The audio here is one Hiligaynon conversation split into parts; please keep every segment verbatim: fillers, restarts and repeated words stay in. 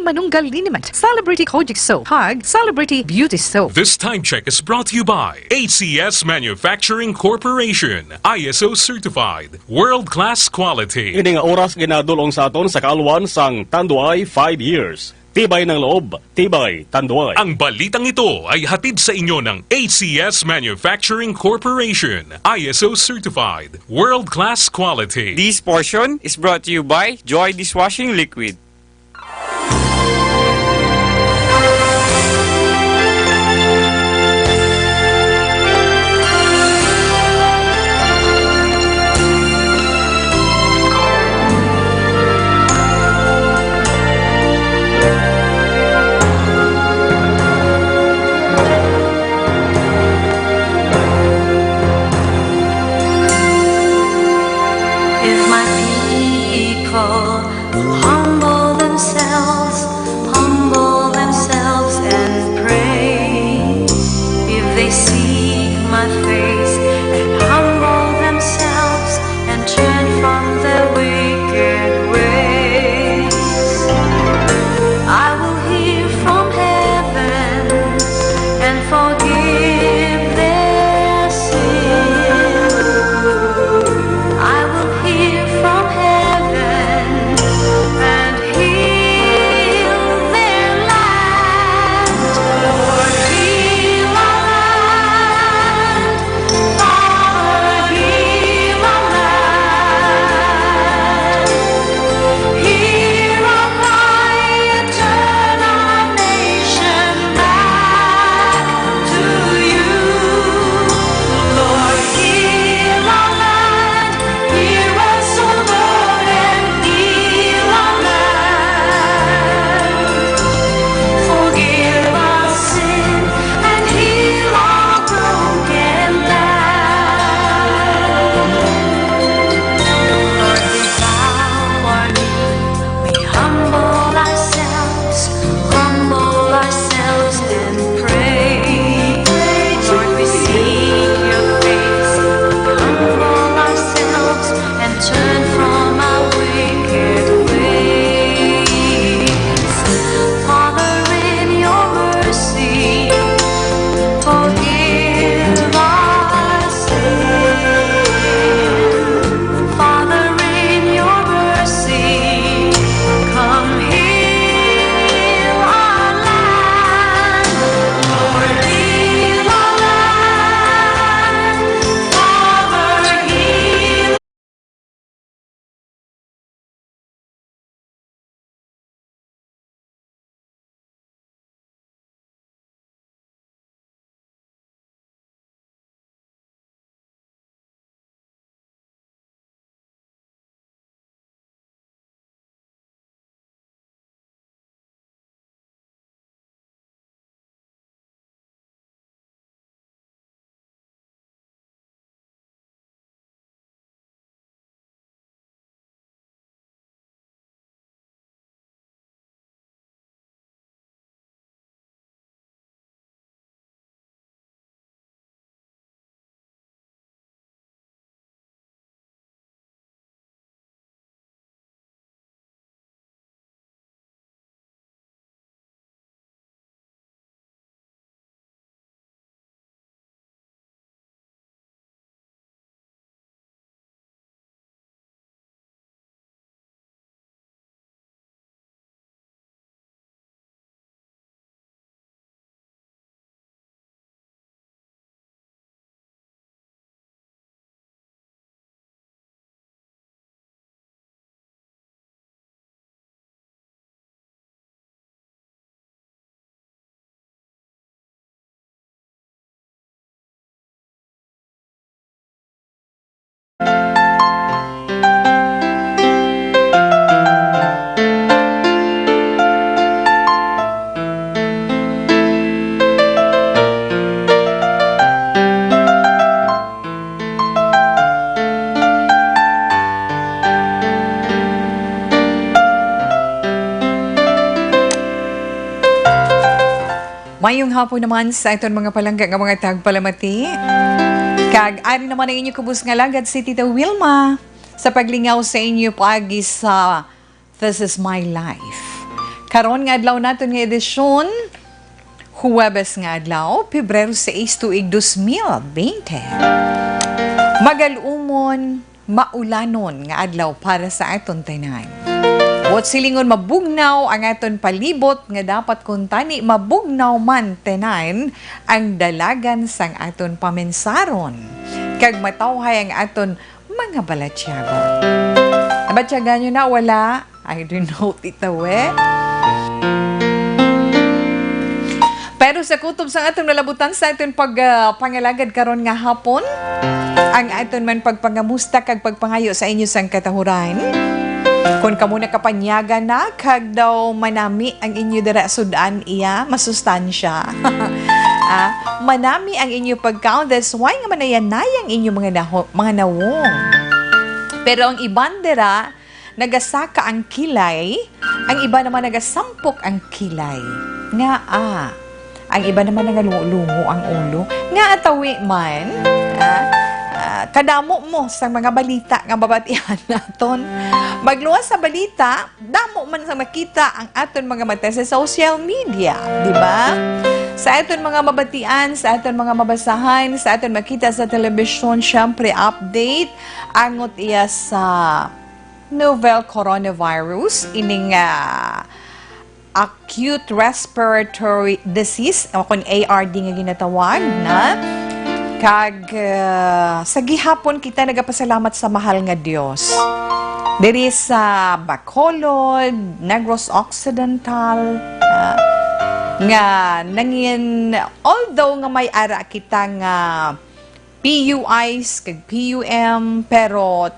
Manunggal Liniment, Celebrity Kojic Soap, kag Celebrity Beauty Soap. This time check is brought to you by A C S Manufacturing Corporation, I S O certified, world-class quality. Ini nga oras ginadul-ong sa aton sa kaalwan sang Tanduay five years. Tibay ng loob, tibay Tanduay. Ang balitang ito ay hatid sa inyo ng A C S Manufacturing Corporation, I S O certified, world-class quality. This portion is brought to you by Joy Dishwashing Liquid. If my people will humble themselves, humble themselves and pray. If they seek my face and humble themselves and turn from their wicked ways, I will hear from heaven and forgive their sin. I will hear from heaven and heal their land. Lord, heal our land. Father, heal our land. Hear our cry and turn our nation back to you. Lord, heal our land. Hear us, O Lord, and heal our land. Forgive our sin and heal our broken land. Lord, we bow our knee, we humble ourselves, humble ourselves and pray. Lord, we seek your face, we humble ourselves and turn from our wicked ways. Father, in your mercy, forgive our sin. Father, in your mercy, come heal our land. Lord, heal our land. Father, heal Mayong hapon naman sa aton mga palangga nga mga tagpalamati. Kag ari naman ang inyo kubos nga alagad, si Tita Wilma, sa paglingaw sa inyo paagi sa This Is My Life. Karon nga adlaw naton nga edisyon, Huwebes nga adlaw, Pebrero sais, tuig dos mil bente. Magalumon, maulanon nga adlaw para sa aton tanan. Buot silingon, mabugnaw ang aton palibot, nga dapat kuntani mabugnaw man tanan ang dalagan sang aton paminsaron, kag matawhay ang aton mga balatyagon. Nabatyagan nyo na, wala? I don't know, Tita We. Pero sa kutob sang aton malabutan sa aton pag, ah, pangalagad karon nga hapon, ang aton man pagpangamusta kag pagpangayo sa inyo sang katahuran. Kung kamo nakapanyaga na, kag daw manami ang inyo dira sud-an iya, masustansya. Ah, manami ang inyo pagkaon, that's why nga manayanay ang inyo mga naho-, mga nawong. Pero ang iban dira, nagasaka ang kilay, ang iba naman nagasampok ang kilay. Nga, ah, ang iba naman nangalungo-lungo ang ulo. Nga atawi man, ah, ah, kadamo mo sa mga balita nga mabatian naton. Magluwas sa balita, damo man sa makita ang aton mga mata sa social media, di ba? Sa aton mga mabatian, sa aton mga mabasahan, sa aton makita sa telebisyon, syempre, update, angot iya sa novel coronavirus, ining, ah, acute respiratory disease, o kon A R D nga ginatawag na. Kag, ah, sa gihapon kita nagapasalamat sa mahal nga Dios. Diri sa Bacolod, Negros Occidental, ah, nga nangin, although nga may ara kita nga P U Is kag P U M, pero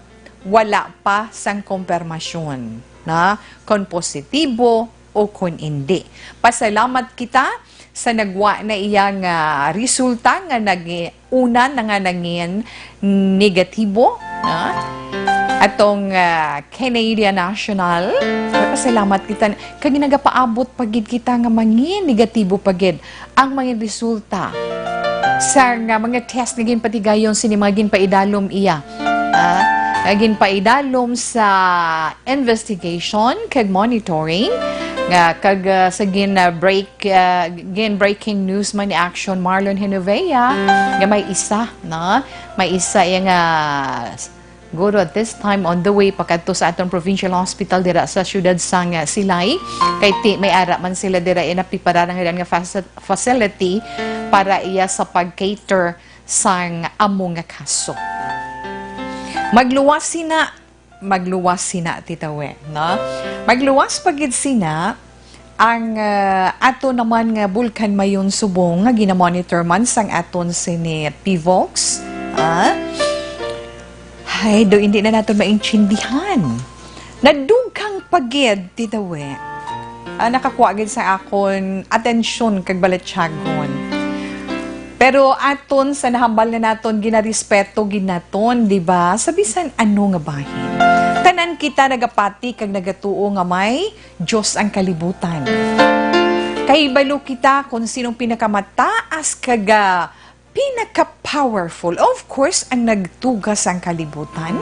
wala pa sang kumpirmasyon na kon positibo o kon indi. Pasalamat kita sa nagwa na iya nga resulta nga nag-, una na nga nangin negatibo, na atong, ah, Canadian national. Pasalamat kita kag nagapaabot pa gid kita nga mangin negatibo pa gid ang mga resulta sa nga mga test nga ginpatigayon sini mga ginpaidalom iya, ah, nga ginpaidalom sa investigation kag monitoring nga kag, ah, sa gin, ah, break, ah, gin breaking news man ni Action Marlon Genovea nga may isa, no? May isa iya nga Guro, at this time, on the way pakadto sa aton provincial hospital dira sa siyudad sang, ah, Silay, kay ti-, may ara man sila dira, eh, napipararangdan nga faci-, facility para iya sa pag-cater sang amo nga kaso. Magluwas sina, magluwas sina, Tita We, no? Magluwas pa gid sina ang, ah, ato naman nga Bulkan Mayon subong nga ginamonitor man sang aton sini PHIVOLCS, ah, ay, do hindi na naton maintindihan. Nadugang pa gid, Tita We. Ah, nakakuha gid sa akon atensyon kag balatyagon. Pero aton sa nahambal na naton, ginarespeto gid naton, di ba? Sa bisan ano nga bahin. Tanan kita nagapati kag nagatuo nga may Dios ang kalibutan. Kahibalo kita kung sinong pinakamataas kag, ah, pinaka-powerful. Of course, ang nagtuga sang kalibutan.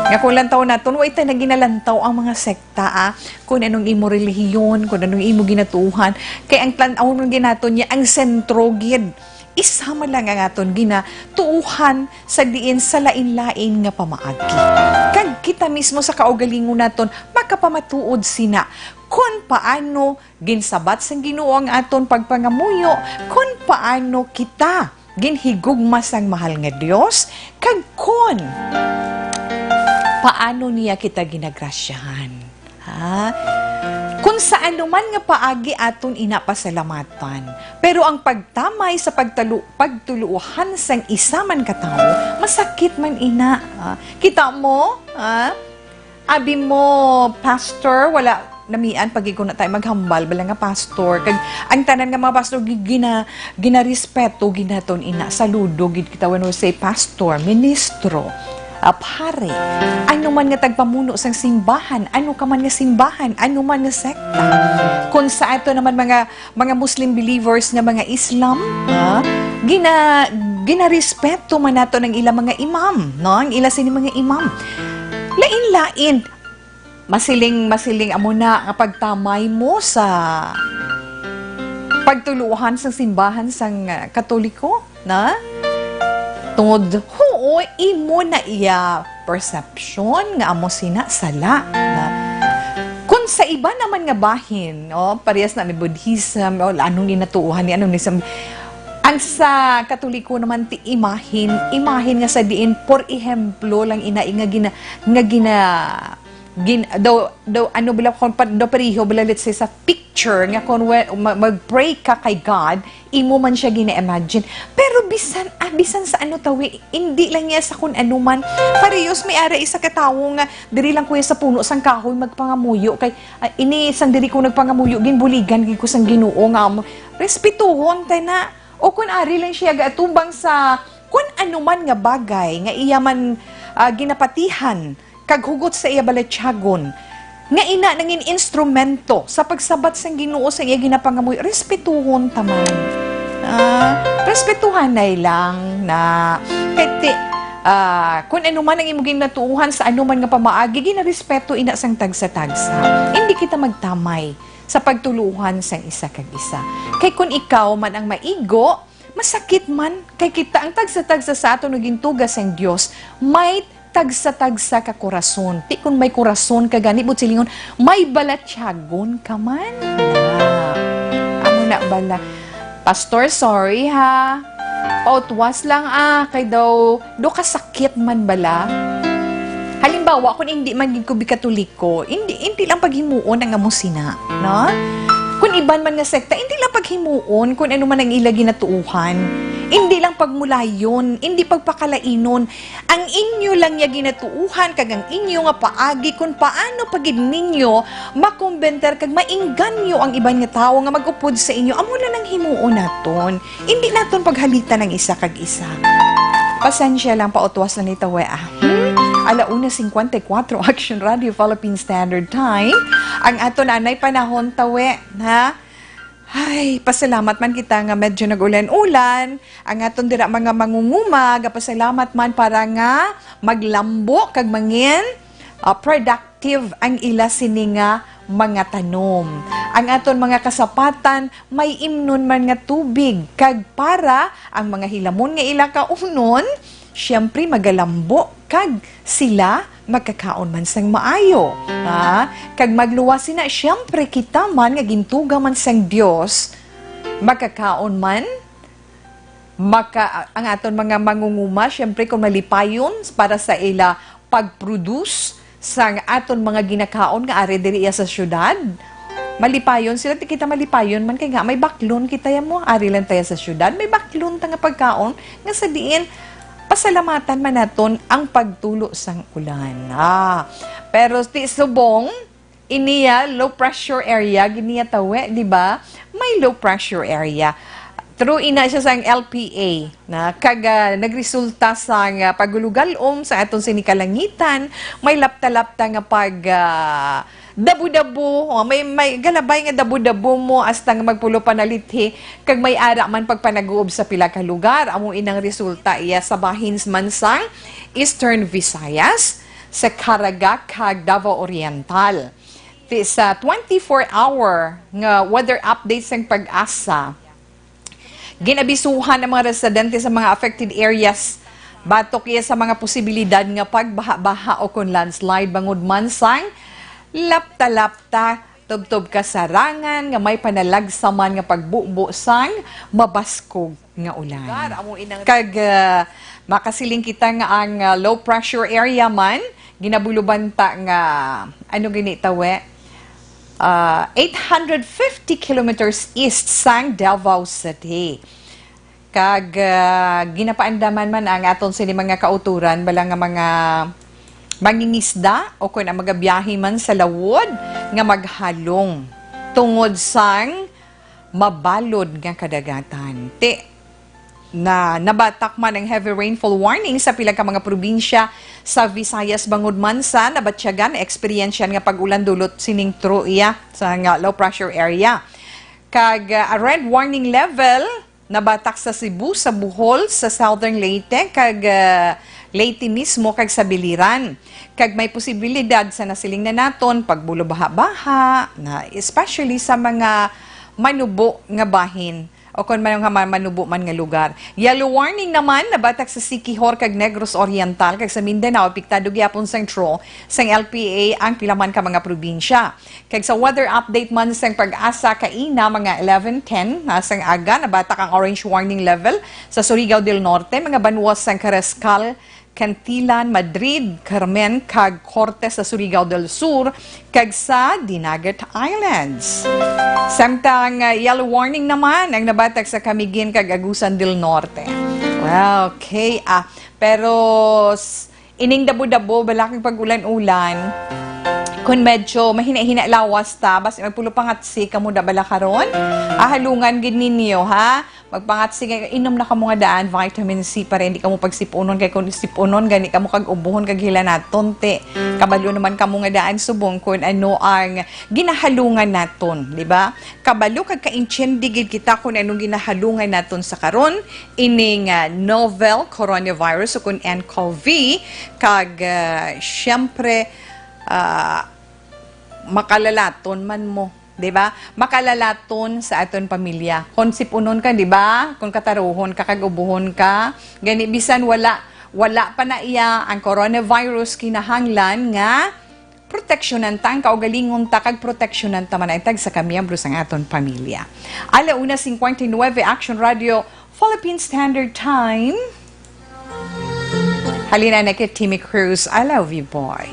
Nga kung lantaw naton, wa ita na ginalantaw ang mga sekta, ah, kung anong imo relihiyon, kung anong imo ginatuuhan. Kay ang tan-awon gid naton niya, ang sentro gid. Isa man lang ang aton ginatuuhan sa diin sa lain-lain nga pamaagi. Kag kita mismo sa kaugalingon naton makapamatuod sina kon paano ginsabat sang Ginoo ang aton pagpangamuyo, kon paano kita ginhigugma sang mahal nga Dios, kag kon paano niya kita ginagrasyahan. Ha? Kung sa anuman nga paagi aton ina pasalamatan, pero ang pagtamay sa pagtalu-, pagtuluohan sang isa man ka tawo, masakit man ina. Ha? Kita mo? Ha? Abi mo, Pastor, wala namian pag ikaw na tayo maghambal, bala nga pastor. Kag ang tanan nga mga pastor, gi-, gina-, ginarespeto, ginaton ina, saludo, gid kita when we say pastor, ministro, ah, pare. Ano man nga tagpamuno sang simbahan, ano ka man nga simbahan, ano man nga sekta. Kung sa ato naman mga mga Muslim believers nga mga Islam, ha? Gina-, ginarespeto man nato ang ila mga imam, no? Ang ila sini mga imam. Lain-lain. Masiling, masiling amo na nga pagtamay mo sa pagtuluhan sang simbahan sang, ah, Katoliko, na? Tungod, huo, imo na iya perception nga amo sina sala, na? Kung sa iba naman nga bahin, no, parehas na may Buddhism, o anong ginatuohan ni, anong nisam-, ang sa Katoliko naman ti imahin, imahin nga sa diin, por ehemplo lang ina, nga gina-, nga gina-, gin-, daw, daw, ano bala, kung pa-, daw pareho bala, let's say, sa picture nga kung we-, ma-, mag-pray ka kay God, imo man siya gina-imagine. Pero bisan, ah, bisan sa ano tawi, hindi lang niya sa kung ano man. Parehas may ara isa ka tawo nga diri lang kuya sa puno sang kahoy magpangamuyo kay, ah, ini sang diri ko nagpangamuyo, ginbuligan gid ko sang Ginoo nga amo. Respetuhon ta na. O kung ari lang siya gaatubang sa kung ano man nga bagay nga iya man, ah, ginapatihan, kag hugot sa iya balatyagon, nga ina nangin instrumento sa pagsabat sang Ginoo sa iya ginapangamuyo, respetuhon ta man. Ah, respetuhanay lang na, kay ti-, ah, kun ano man ang imo ginatuohan sa ano man nga pamaagi, ginarespeto ina sang tagsa-tagsa. Hindi kita magtamay sa pagtuluhan sang isa kag isa. Kay kun ikaw man ang maigo, masakit man, kay kita ang tagsa-tagsa sa aton nga gintuga sang Dios, may tagsa-tagsa ka korason. Ti kun may korason ka gani, buot silingon, may balatyagon ka man. Na. Amo na bala. Pastor, sorry ha. Pautwas lang ah, kay daw, do kasakit man bala. Halimbawa, kung hindi man gid ko bi Katoliko, hindi, hindi lang paghimuon ang amo sina, no? Kung iban man nga sekta, hindi lang paghimuon kung ano man ang ila ginatuohan. Hindi lang pagmulayon, hindi pagpakalainon. Ang inyo lang niya ginatuohan kag ang inyo nga paagi kung paano pa gid ninyo makumbenter kag maingganyo ang iban nga tawo nga mag-upod sa inyo, amo lang ang himuon naton. Hindi naton paghalitan ang isa kag isa. Pasensya lang, pautwas na ni tawe, ah. Hmm? Ala una cincuenta y cuatro, Action Radio Philippine Standard Time. Ang aton anay panahon, tawe, ha? Ay, pasalamat man kita nga medyo nag-ulan-ulan. Ang aton dira mga mangunguma, gapasalamat man para nga maglambo kag mangin, ah, productive ang ila sini nga mga tanom. Ang aton mga kasapatan may imnon man nga tubig, kag para ang mga hilamon nga ila kaunon, siyempre magalambo kag sila magkakaon man sang maayo. Ha? Kag magluwas sina, siyempre kita man nga gintuga man sang Dios, magkakaon man, maka-, ang aton mga mangunguma, siyempre kung malipayon para sa ila pag-produce sang aton mga ginakaon nga ari diri iya sa syudad, malipayon sila. Ti kita malipayon man kay nga may baklon kita ya mo. Ari lang taya sa syudad, may baklon ta nga pagkaon nga sa diin pasalamatan man naton ang pagtulo sang ulan. Ah, pero ti subong, iniya low pressure area, giniya tawe, di ba? May low pressure area. True ina siya sang L P A na kag, ah, nagresulta sang, ah, pagulugalom sa aton sini kalangitan, may lapta-lapta nga pag, ah, dabo-dabo, oh, may, may galabay nga dabo-dabo mo hasta nga magpulo pa nalithi, kag may ara man pagpanaguob sa pila ka lugar. Amo inang resulta iya sa bahin man sang Eastern Visayas, sa Caraga kag Davao Oriental. Ti sa twenty-four hour nga weather update sang PAGASA, ginabisuhan ang mga residente sa mga affected areas batok iya sa mga posibilidad nga pagbaha-baha o kon landslide bangod man sang lapta-lapta, tubtob kasarangan nga may panalagsa man nga pagbubo sang mabaskog nga ulan. Kag, ah, makasiling kita nga ang, ah, low pressure area man, ginabulubanta nga, ano gini tawe? Ah, eight hundred fifty kilometers east sang Davao City. Kag, ah, ginapaandaman man ang aton sini mga kauturan, bala nga mga mangingisda o kon ang magabiyahe man sa lawod nga maghalong tungod sang mabalod nga kadagatan. Ti, na nabatak man ang heavy rainfall warning sa pila ka mga probinsya sa Visayas bangod man sa nabatyagan na eksperyensyan nga pag-ulan dulot sining troya sa nga low pressure area. Kag, ah, a red warning level nabatak sa Cebu, sa Bohol, sa Southern Leyte, kag, ah, Leyte mismo kag sa biliran. Kag may posibilidad sa nasiling na naton pagbulo baha-baha, na especially sa mga manubo nga bahin o kon man nga ma-, manubo man nga lugar. Yellow warning naman nabatak sa Siquijor kag Negros Oriental, kag sa Mindanao apektado gyapon sang tro sang L P A ang pila man ka mga probinsya. Kag sa weather update man sang PAGASA kaina, mga eleven ten na sang aga, nabatak ang orange warning level sa Surigao del Norte, mga banwa sang Carrascal, Cantilan, Madrid, Carmen, kag Cortes sa Surigao del Sur, kag sa Dinagat Islands. Samtang, uh, yellow warning naman ang nabatak sa Camiguin kag Agusan del Norte. Well, okay, ah, pero s-, ining dabo-dabo, bala kag pag-ulan-ulan, kun medyo mahina-hina lawas ta, basi magpulo pangatsi kamo da bala karon, ah, halungan gid ninyo, ha? Magpangatsi kay inom na kamo nga daan vitamin C para hindi kamo pagsip-unon, kay kung sip-unon gani kamo kag ubuhon kag hilanaton, ti, kabalo naman kamo nga daan subong kun ano ang ginahalungan naton, di ba? Kabalo kag kaintindi gid kita kun anong ginahalungan naton sa karon, ining, ah, novel coronavirus o kun N C O V, kag, ah, siyempre, ah, makalalaton man mo, di ba? Makalalaton sa aton pamilya. Kung sip-unon ka, di ba? Kung kataruhon ka, kag ubuhon ka, gani bisan wala, wala pa na iya ang coronavirus, kinahanglan nga proteksyonan ta ang kaugalingon ta, kag proteksyonan ta man ang tagsa ka miyembro sang aton pamilya. Ala una cincuenta y nueve, Action Radio, Philippine Standard Time. Halina na kay Timmy Cruz, I love you, boy.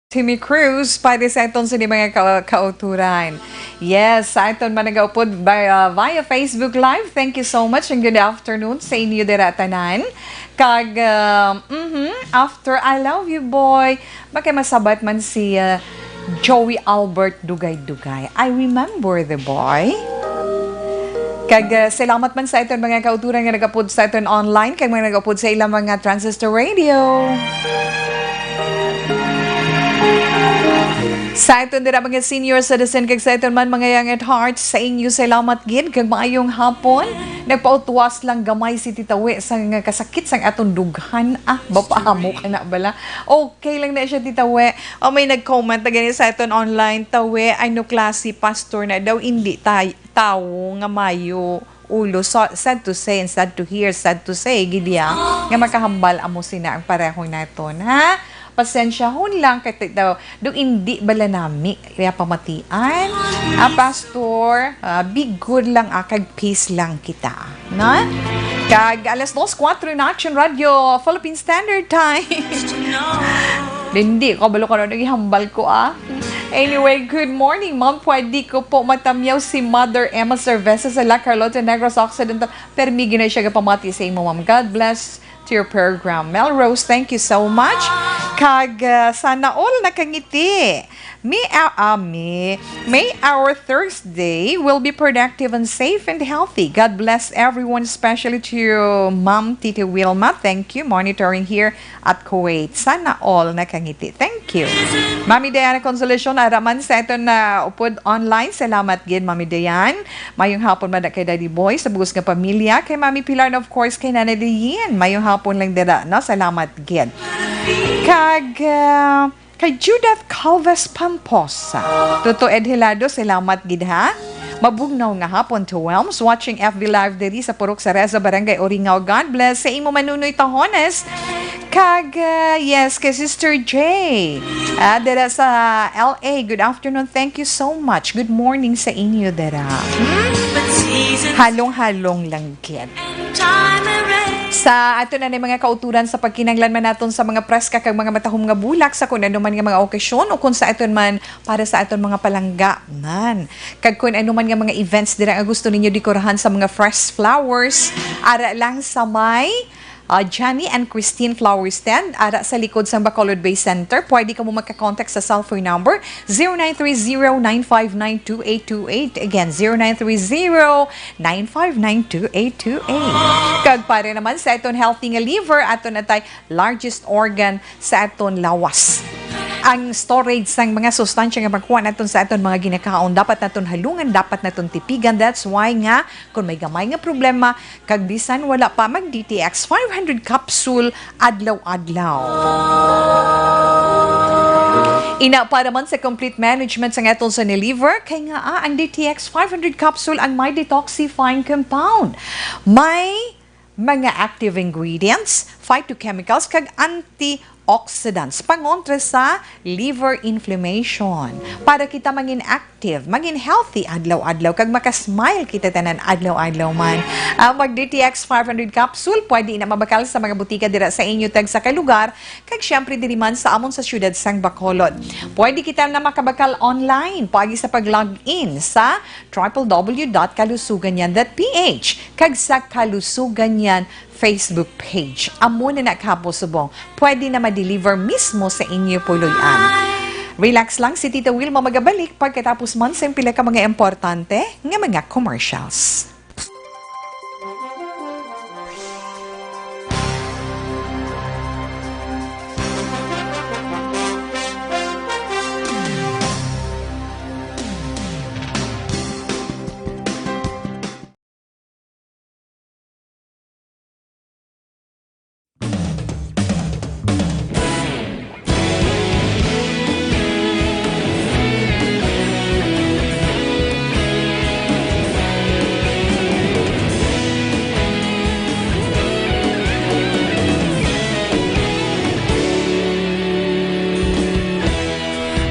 Timmy Cruz para sa aton sa mga ka-, kauturan. Yes, sa aton man nagaupod by, uh, via Facebook Live. Thank you so much and good afternoon sa inyo dira tanan. Kag, uh, mhm, after I Love You Boy, makay masabat man si, uh, Joey Albert Dugay-Dugay. I remember the boy. Kag, uh, salamat man sa aton mga kauturan nga nagapod sa aton online, kag mga nagapod sa ilang mga transistor radio. Sa aton dira mga senior citizen, kag sa aton man mga young at heart, sa inyo salamat gid, kag maayong hapon. Nagpautwas lang gamay si Tita We sa nga kasakit sang aton dughan. Ah, bapahamo ka na bala. Okay lang na siya, Tita We. O, may nag-comment na gani sa aton online, "Tawe, ano klase pastor na daw, hindi tay-, tawo nga mayo ulo." So, sad to say and sad to hear, sad to say, gid ya, nga makahambal amo sina ang pareho naton, ha? Pasensyahon lang, kay ti-, daw, do hindi bala nami kaya pamatian. Ah, pastor, ah, be good lang, ah, kag peace lang kita, no? Kag alas dos kuwatro na, Action Radio, Philippine Standard Time. Hindi ko kabalo kung ano nagihambal ko, ah. Anyway, good morning, ma'am. Pwede ko po matamyaw si Mother Emma Cerveza sa La Carlota, Negros Occidental. Permi gina siya gapamati sa imo, ma'am. God bless to your program. Melrose, thank you so much. Kag, ah, sana all nakangiti. May, ah, ah, may, may our Thursday will be productive and safe and healthy. God bless everyone, especially to you, Ma'am Titi Wilma. Thank you, monitoring here at Kuwait. Sana all nakangiti. Thank you. Mami Diana Consolacion, ara man sa aton na upod online. Salamat gid, Mami Diane. Mayong hapon man na kay Daddy Boy, sa bugos nga pamilya, kay Mami Pilar, and of course, kay Nanay Lian. Mayong hapon lang dira, no? Salamat gid. Kag, ah, kay Judith Calves Pamposa. Toto Ed Hilado, salamat gid, ha? Mabugnaw nga hapon to Welms, watching F B Live diri sa Purok Cereza, Barangay Oringao. God bless sa imo, Manunoy Tahones. Kag, ah, yes, kay Sister J. Ah, dira sa L A. Good afternoon. Thank you so much. Good morning sa inyo dira. Hmm? Halong-halong lang gid. Sa ato na ni mga kauturan, sa pagkinahanglan man naton sa mga preska kag mga matahom nga bulak sa kun ano man nga mga okasyon o kung sa aton man para sa aton mga palangga man. Kag kun ano man nga mga events dira nga gusto ninyo dekorahan sa mga fresh flowers, ara lang sa may, ah, Johnny and Christine Flower Stand, ara sa likod sang Bacolod Bay Center. Pwede kamo magka-contact sa cellphone number zero nine three zero nine five nine two eight two eight. Again, zero nine three zero nine five nine two eight two eight. Kag para naman sa aton healthy nga liver, ato na tay largest organ sa aton lawas. Ang storage sang mga sustansya nga makuha naton sa aton mga ginakaon, dapat naton halungan, dapat naton tipigan. That's why nga, kung may gamay nga problema, kag bisan wala pa, mag D T X five hundred capsule adlaw-adlaw. Ina, para man sa complete management sa aton sa liver, kay nga, ah, ang D T X five hundred capsule ang may detoxifying compound. May mga active ingredients, phytochemicals, kag antioxidants, pangontra sa liver inflammation. Para kita mangin active, mangin healthy adlaw-adlaw, kag makasmile kita tanan adlaw-adlaw man. Ang mag D T X five hundred capsule, pwede na mabakal sa mga butika dira sa inyo tagsa ka lugar, kag siyempre diri man sa amon sa siyudad sang Bacolod. Pwede kita na makabakal online, paagi sa pag-log in sa triple W dot kalusugan yan dot P H kag sa Kalusugan Yan Facebook page. Amo na na, kahapo subong, pwede na ma-deliver mismo sa inyo puloy-an. Relax lang, si Tita Wilma magabalik pagkatapos man sa pila ka mga importante nga mga commercials.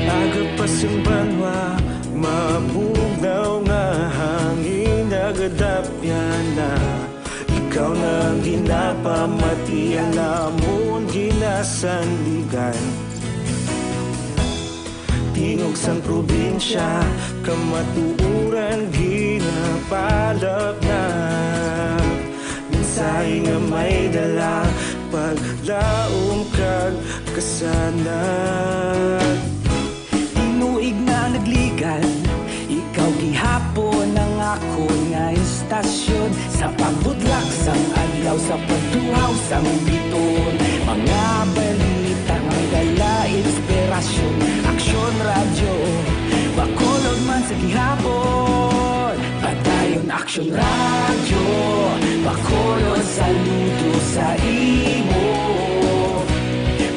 Aga pa sing banwa, mabugnaw nga hangin, nagadapyan na. Ikaw na ang ginapamati, ang amon ginasandigan. Ug sang probinsya, kamatuoran ginapalapnap. Mensahe nga may dala, paglaom kag kasanag. Tinuig na nagligan, ikaw gihapon ang akon nga istasyon. Sa pagbudlak sang adlaw, sa pagtuhaw sang biton, mga balita nga may dala inspirasyon. Aksyon Radyo, Bacolod man sa gihapon. Padayon Aksyon Radyo, Bacolod, saludo sa imo.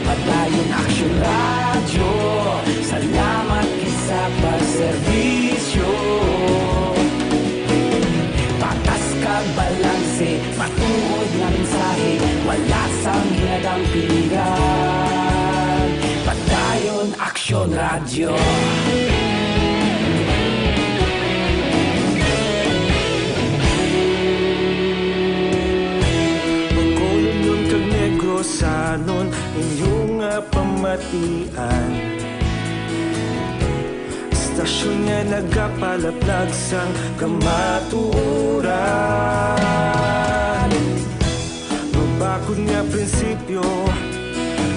Padayon Aksyon Radyo, salamat gid sa pagserbisyo. Patas kag balanse, matuod nga mensahe, wala sang ginadampigan. Padayon Aksyon Radyo. Bacolod kag Negrosanon, inyo nga pamatian. Istasyon nga nagapalaplag sang kamatuoran. Mabakod nga prinsipyo,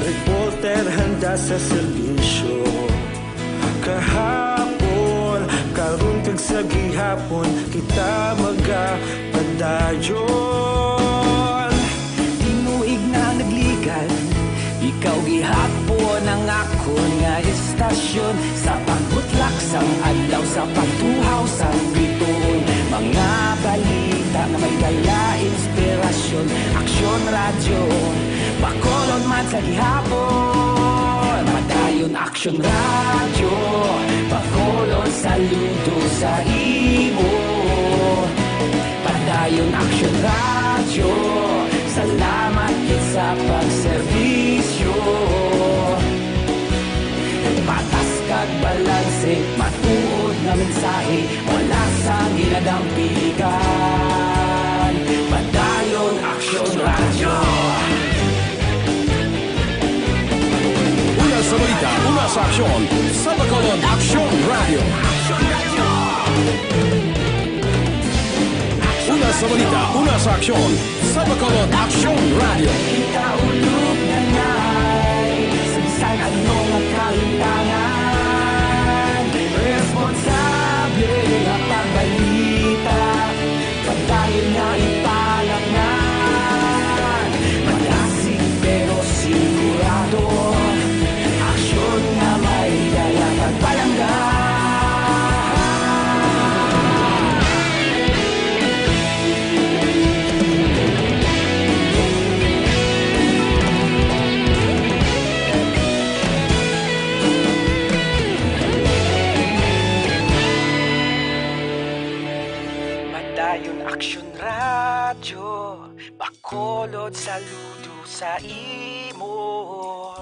reporter handa sa serbisyo. Kahapon, karon kag sa gihapon, kita magapadayon. Tinuig na nagligan, ikaw gihapon ang akon nga istasyon. Sa pagbutlak sang adlaw, sa pagtuhaw sang bituon, mga balita nga may dala inspirasyon. Aksyon Radyo, Bacolod man sa gihapon. Padayon Aksyon Radyo, Bacolod, saludo sa imo. Padayon Aksyon Radyo, salamat gid sa pagserbisyo. Patas kag balanse, matuod nga mensahe, wala sang ginadampigan. Padayon Aksyon Radyo. Una sa balita, una sa aksyon, sa Bacolod Aksyon Radyo. Una sa balita, una sa aksyon, sa Bacolod Aksyon Radyo. Kita ulog na nay, sa bisan ano nga kahitangan, responsable nga pagbalita. Padayon nga ipalapngan, madasig pero sigurado. Aksyon nga may dala kag palangga. Padayon Aksyon Radyo, Bacolod, saludo sa imo.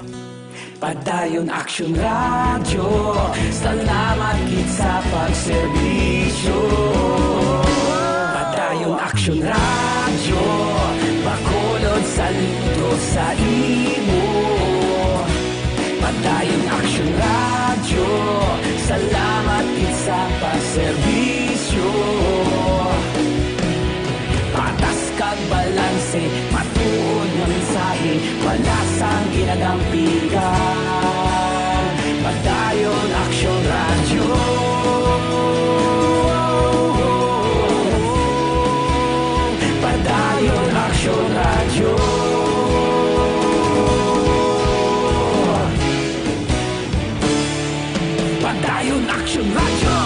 Padayon Aksyon Radyo, salamat gid sa pagserbisyo. Padayon Aksyon Radyo, Bacolod, saludo sa imo. Padayon Aksyon Radyo, salamat gid sa pagserbisyo. Patas kag balanse, matuod nga mensahe, wala sang ginadampigan. Padayon Aksyon Radyo. Padayon Aksyon Radyo. Padayon Aksyon Radyo.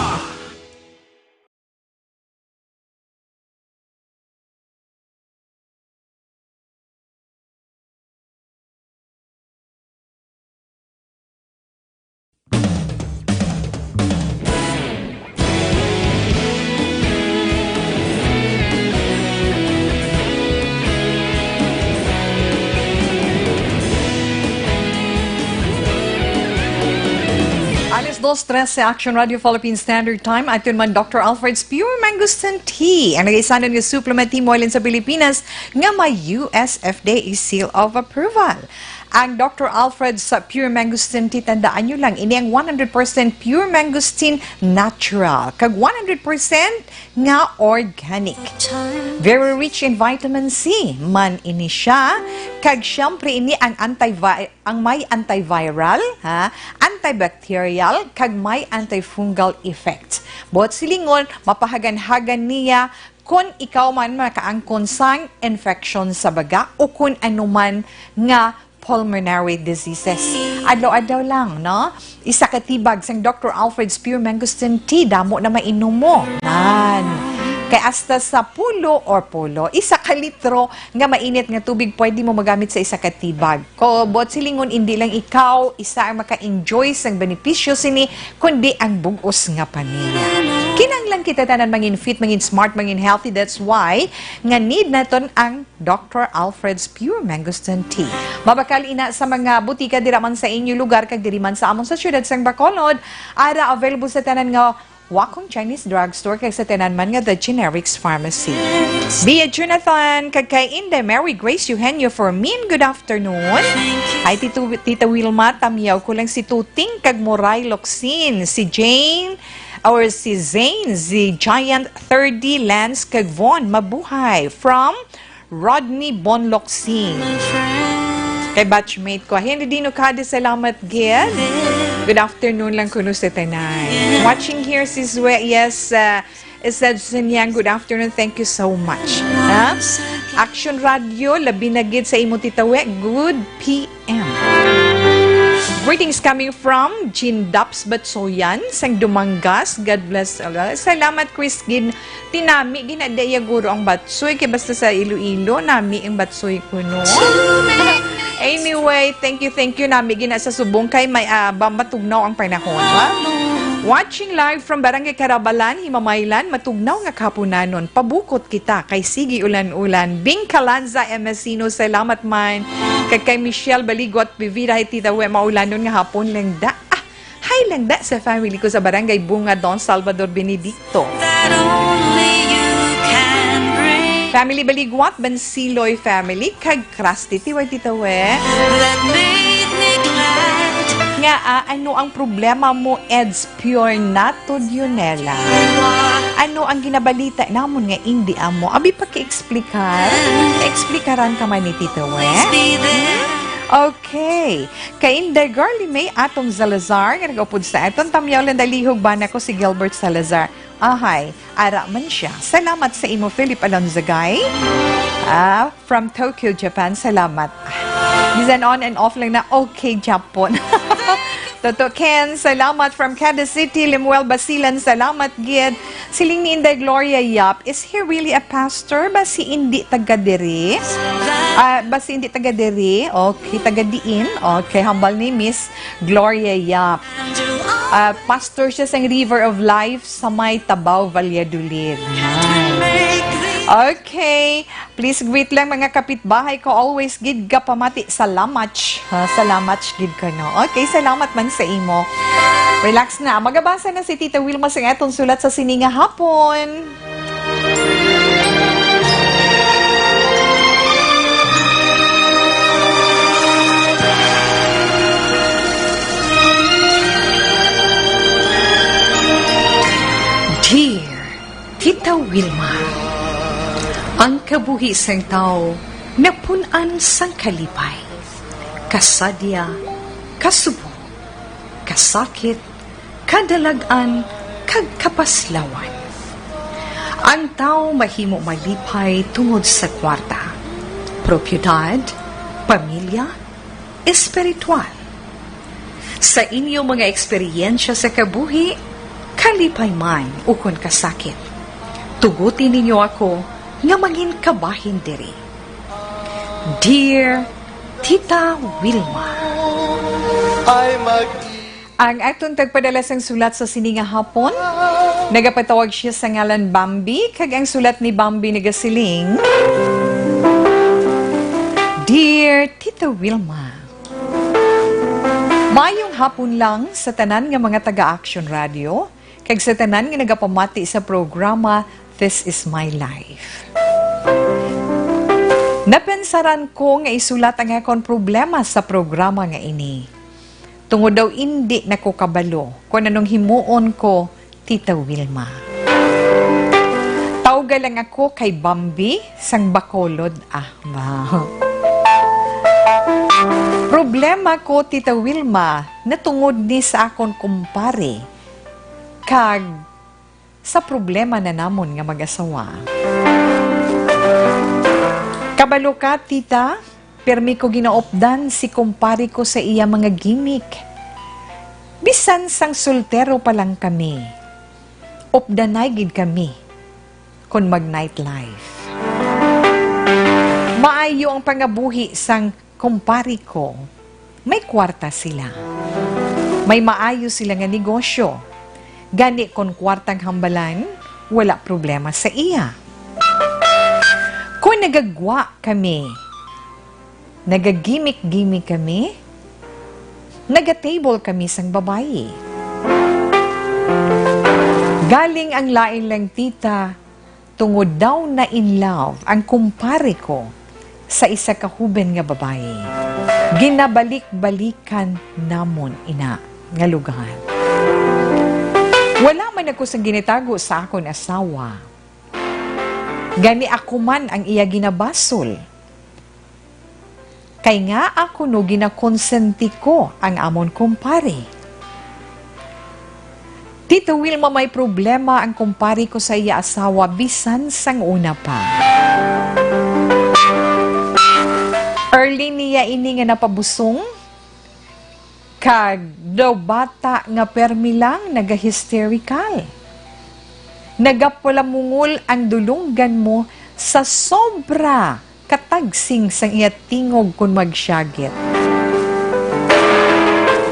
Alas dos trese, Action Radio Philippine Standard Time. Aton man, Doctor Alfred's Pure Mangosteen Tea, ang nagaisanon nga supplement tea mo halin sa Pilipinas nga may U S F D A seal of approval. ang Doctor Alfred's Pure Mangosteen Tea. Tandaan nyo lang, ini ang one hundred percent pure mangosteen natural, kag one hundred percent nga organic. Very rich in vitamin C man ini siya, kag siyempre ini ang antivi-, ang may antiviral, ha, antibacterial, kag may antifungal effect. Buot silingon, mapahaganhagan niya kon ikaw man makaangkon sang infection sa baga o kon anuman nga pulmonary diseases. Adlaw-adlaw lang, no? Isa ka tibag sang Doctor Alfred's Pure Mangosteen Tea, damo na mainom mo. Nan. Kay hasta sa pulo or pulo, isa ka litro nga mainit nga tubig pwede mo magamit sa isa ka tibag. Ko, buot silingon, indi lang ikaw isa ang maka-enjoy sang benepisyo sini, kundi ang bug-os nga pamilya. Kinahanglan kita tanan mangin fit, mangin smart, mangin healthy. That's why nga need naton ang Doctor Alfred's Pure Mangosteen Tea. Mabakal ina sa mga butika dira man sa inyo lugar kag diri man sa amon sa siyudad sang Bacolod. Ara available sa tanan nga Wacom Chinese Drugstore kag sa tanan man nga The Generics Pharmacy. Bia Jonathan kag kay Inday Mary Grace Eugenio Fermin, good afternoon. Hi, Tito, Tita Wilma, tamiyaw ko lang si Tuting kag Moray Locsin, si Jane, or si Zane, si Giant thirty, Lance kag Von, mabuhay. From Rodney Bonloxin. Kay batchmate ko. Henry Dino Cadiz, salamat gid. Good afternoon lang kuno sa tanan. Watching here, si Zue. Yes, uh, Zed Sinyang, good afternoon. Thank you so much. Ha? Action Radio, labi na gid sa imo, Tita We. Good P M. Greetings coming from Jean Daps Batsoyan sang Dumangas. God bless all. Salamat, Chris Gin. Tinami, ginadaya guro ang batsoy. Kay basta sa Iloilo, nami ang batsoy kuno. Anyway, thank you, thank you. Nami gina sa subong kay may, ah, ba-, matugnaw ang panahon, ha? Watching live from Barangay Carabalan, Himamaylan, matugnaw nga kahaponanon. Pabukot kita kay sige ulan-ulan. Bing Calanza, M S Sino, salamat man. Kag kay Michelle Baligot, Pivira, hi Tita We, maulanon nga hapon lang da. Ah, hi lang da sa family ko sa Barangay Bunga, Don Salvador Benedicto. That only you can bring. Family Baliguat, Bansiloy family, kag Krusty, Tiway Tita We. That made me glad. Nga, ah, ano ang problema mo, Eds Pure Nato Dionela? Ano ang ginabalita namon nga indi amo? Abi, paki-explicar. Explikaran ka man ni Tita We. Always be there. Okay. Kay Inday Garly May Atong Zalazar, nga nag-upod sa aton, tamyaw lang dalihog ba na ko si Gilbert Salazar. Ahay, ara man siya. Salamat sa imo, Philip Alonzagay. Ah, from Tokyo, Japan. Salamat. Bisan on and off lang na, okay, Japon. Toto Ken, salamat from Cadiz City. Lemuel Basilan, salamat gid. Siling ni Inday Gloria Yap, is he really a pastor? Basi indi taga diri? Ah, basi indi taga diri? Okay, taga diin? Okay, hambal ni Miss Gloria Yap. Ah, pastor siya sa River of Life sa may Tabaw, Valladolid. Nice. Okay. Please greet lang mga kapitbahay ko. Always gid gapamati. Salamat. Ha, salamat gid kano. Okay, salamat man sa imo. Relax na. Magabasa na si Tita Wilma sa aton sulat sa sini nga hapon. Dear Tita Wilma, ang kabuhi sang tawo napun-an sang kalipay, kasadya, kasubong, kasakit, kadalag-an, kag kapaslawan. Ang tawo mahimo malipay tungod sa kwarta, propiedad, pamilya, espiritual. Sa inyo mga eksperyensya sa kabuhi, kalipay man ukon kasakit, tuguti ninyo ako nga mangin kabahin diri. Dear Tita Wilma. Ay mag- Ang aton tagpadala sang sulat sa sini nga hapon, nagapatawag siya sa ngalan Bambi, kag ang sulat ni Bambi nagasiling, Dear Tita Wilma, maayong hapon lang sa tanan nga mga taga-Action Radio, kag sa tanan nga nagapamati sa programa This Is My Life. Napensaran ko nga isulat ang akon problema sa programa nga ini. Tungod daw indi na ko kabalo kon anong himuon ko, Tita Wilma. Tawga lang ako kay Bambi sang Bacolod. Ah, ba. Problema ko, Tita Wilma, natungod ni sa akon kumpare kag sa problema na namon nga mag-asawa. Kabalo ka, tita, pirmi ko ginaupdan si kumpare ko sa iya mga gimik. Bisan sang soltero pa lang kami, updanay gid kami kon mag-nightlife. Maayo ang pangabuhi sang kumpari ko, may kwarta sila. May maayo sila nga negosyo. Gani kon kwartang hambalan, wala problema sa iya. Kon nagagwa kami, nagagimik-gimik kami, nagatable kami sang babayi. Galing ang lain lang, tita, tungod daw na in love ang kumpare ko sa isa ka huben nga babayi. Ginabalik-balikan namon ina nga lugar. Wala man ako sang ginatago sa akon asawa. Gani ako man ang iya ginabasol. Kay ngaa kuno ginakonsenti ko ang amon kumpare? Tita Wilma, may problema ang kumpare ko sa iya asawa bisan sang una pa. Early niya ini nga napabusong, kag daw bata nga permi lang naga-hysterical. Nagapalamungol ang dulonggan mo sa sobra katagsing sang iya tingog kon magsyagit.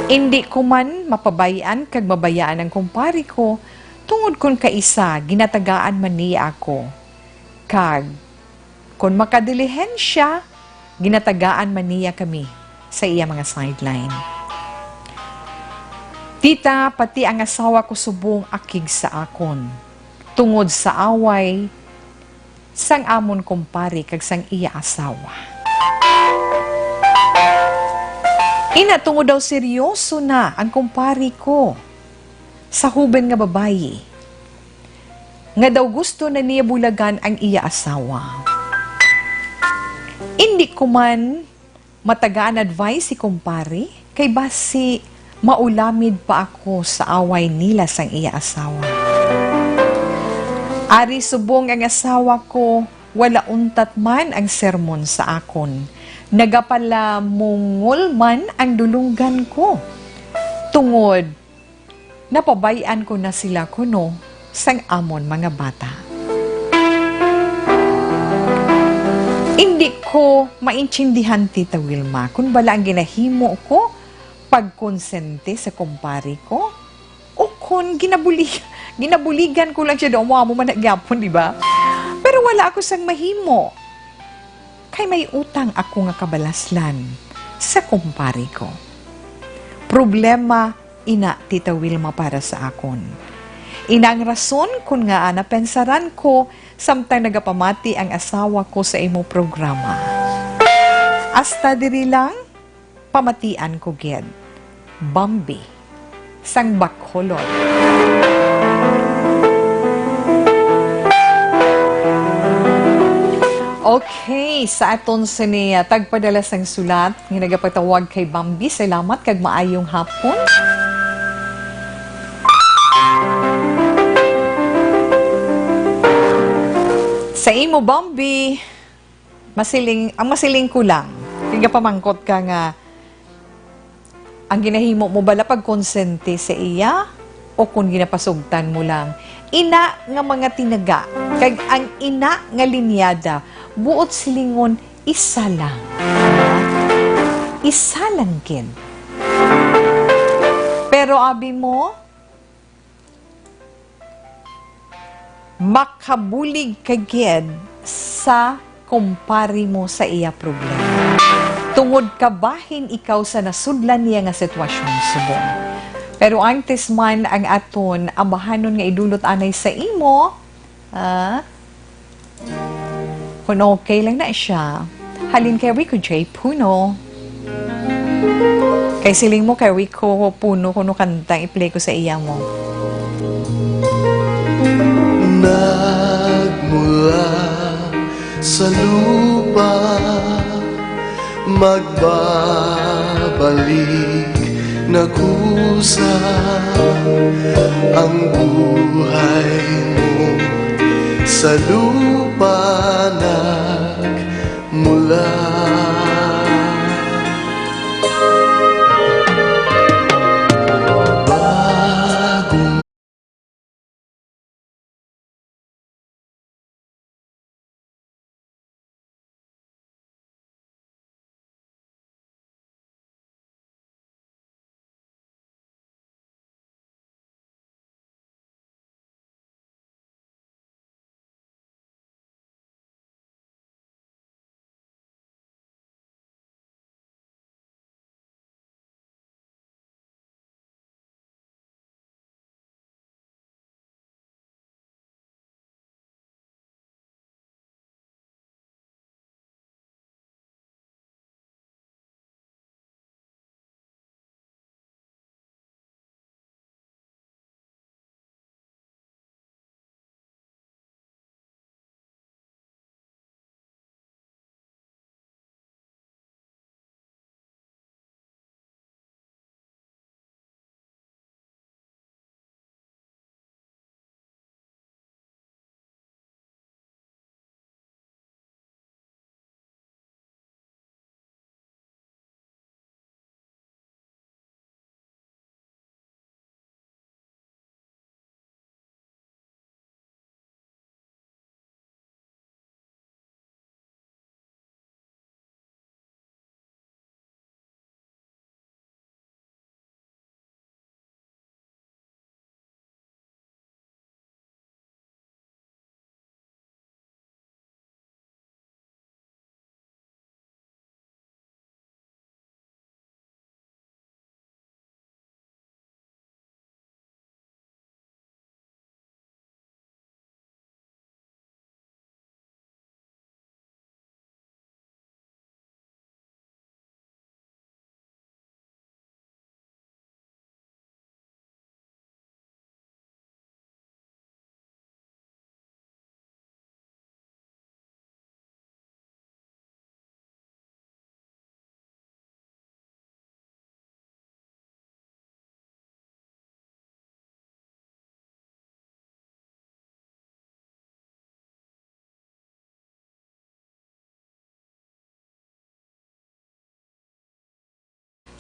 Indi ko man mapabay-an kag mabayaan ang kumpari ko, tungod kon kaisa, ginatagaan man niya ako. Kag kon makadilihensya, ginatagaan man niya kami sa iya mga sideline. Tita, pati ang asawa ko subong akig sa akon, tungod sa away sang amon kumpare kag sang iya asawa. Ina, tungod daw seryoso na ang kumpare ko sa huben nga babayi, nga daw gusto na niya bulagan ang iya asawa. Indi ko man matagaan advice si kumpare, kay basi maulamid pa ako sa away nila sang iya asawa. Ari subong ang asawa ko, wala untat man ang sermon sa akon. Nagapalamungol man ang dulunggan ko, tungod napabay-an ko na sila kuno sang amon mga bata. Indi ko maintindihan, Tita Wilma, kon bala ang ginahimo ko pagkonsente sa kumpare ko, o kon ginabuli-, ginabuligan ko lang siya, daw mo amo man na gyapon, di ba? Pero wala ako sang mahimo, kay may utang ako nga kabalaslan sa kumpare ko. Problema ina, Tita Wilma, para sa akon. Ina ang rason kon ngaa napensaran ko samtang nagapamati ang asawa ko sa imo programa. Hasta diri lang, pamatian ko gid. Bambi sang Bacolod. Okay, sa aton sini, ah, tagpadala sang sulat nga nagapatawag kay Bambi, salamat kag maayong hapon. Sa imo, Bambi, masiling, ang masiling ko lang, kay gapamangkot ka nga ang ginahimo mo bala pagkonsente sa iya, o kon ginapasugtan mo lang? Ina nga mga tinaga, kag ang ina nga linyada, buot silingon, isa lang. Isa lang gid. Pero abi mo, makabulig ka gid sa kumpari mo sa iya problema, tungod kabahin ikaw sa nasudlan niya nga sitwasyon subong. Pero antes man ang aton ambahanon nga idulot anay sa imo, ah, kung okay lang na siya, Halin kay Rico J Puno. Kay siling mo kay Rico Puno kuno kanta ang i-play ko sa iya mo. Nagmula sa lupa, magbabalik na kusa ang buhay mo sa lupa nagmula. Bagong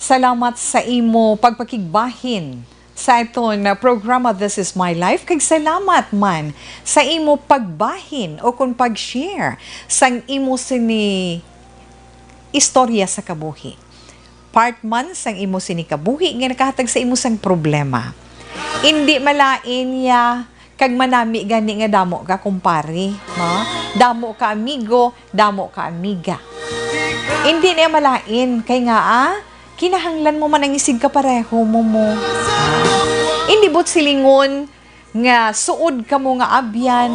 Salamat sa imo pagpakigbahin sa aton, uh, programa, This Is My Life. Kag salamat man sa imo pagbahin o kung pag-share sang imo sini istorya sa kabuhi. Part man sang imo sini kabuhi nga nakahatag sa imo sang problema. Indi malain ya kag manami gani nga damo ka kumpare, no? Damo ka amigo, damo ka amiga. Indi niya malain kay nga, ah, kinahanglan mo man ang isig kapareho mo mo. Indi buot silingon nga suod kamo nga abyan,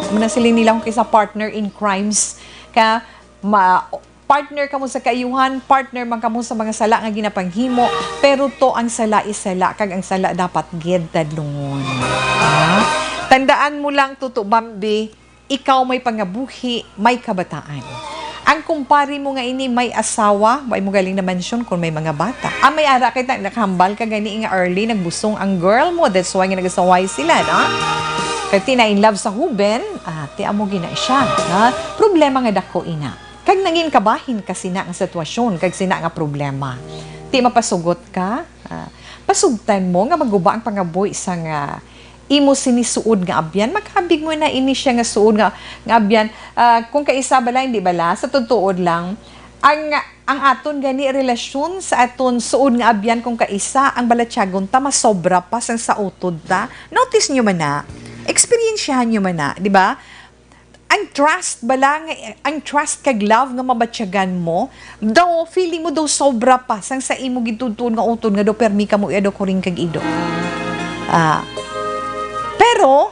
amo na siling nila kung kisa partner in crimes ka, ma-, partner kamo sa kaayuhan, partner man kamo sa mga sala nga ginapanghimo, pero to ang sala is sala, kag ang sala dapat gid tadlungon. Ah? Tandaan mo lang, Tuto Bambi, ikaw may pangabuhi, may kabataan. Ang kumpare mo nga ini may asawa, wa mo galing na mention kung may mga bata. Ah, may ara kay ta-, nakahambal ka gani nga early, nagbusong ang girl mo, that's why nga nagasaway sila, no? Kay ti na in love sa huben, ah, ti amo gina siya, no? Problema nga dako ina. Kag nangin kabahin ka sina nga sitwasyon kag sina nga problema. Ti mapasugot ka? Ah, pasugtan mo nga maguba ang pangabuhi sang imo sini suod nga abyan. Makabig mo na ini siya nga suod nga, nga abyan. Ah, kung kaisa bala, hindi bala, sa tutuod lang, ang, ang aton gani relasyon sa aton suod nga abyan kung kaisa ang balatyagon ta, masobra pa sang sa utod ta. Notice nyo man na, eksperyensyahan nyo man na, di ba? Ang trust bala nga, ang trust kag love nga mabatyagan mo, daw feeling mo daw sobra pa sang sa imo gintudtuon nga utod nga daw permi kamo iya daw kuring kag ido. Ah, pero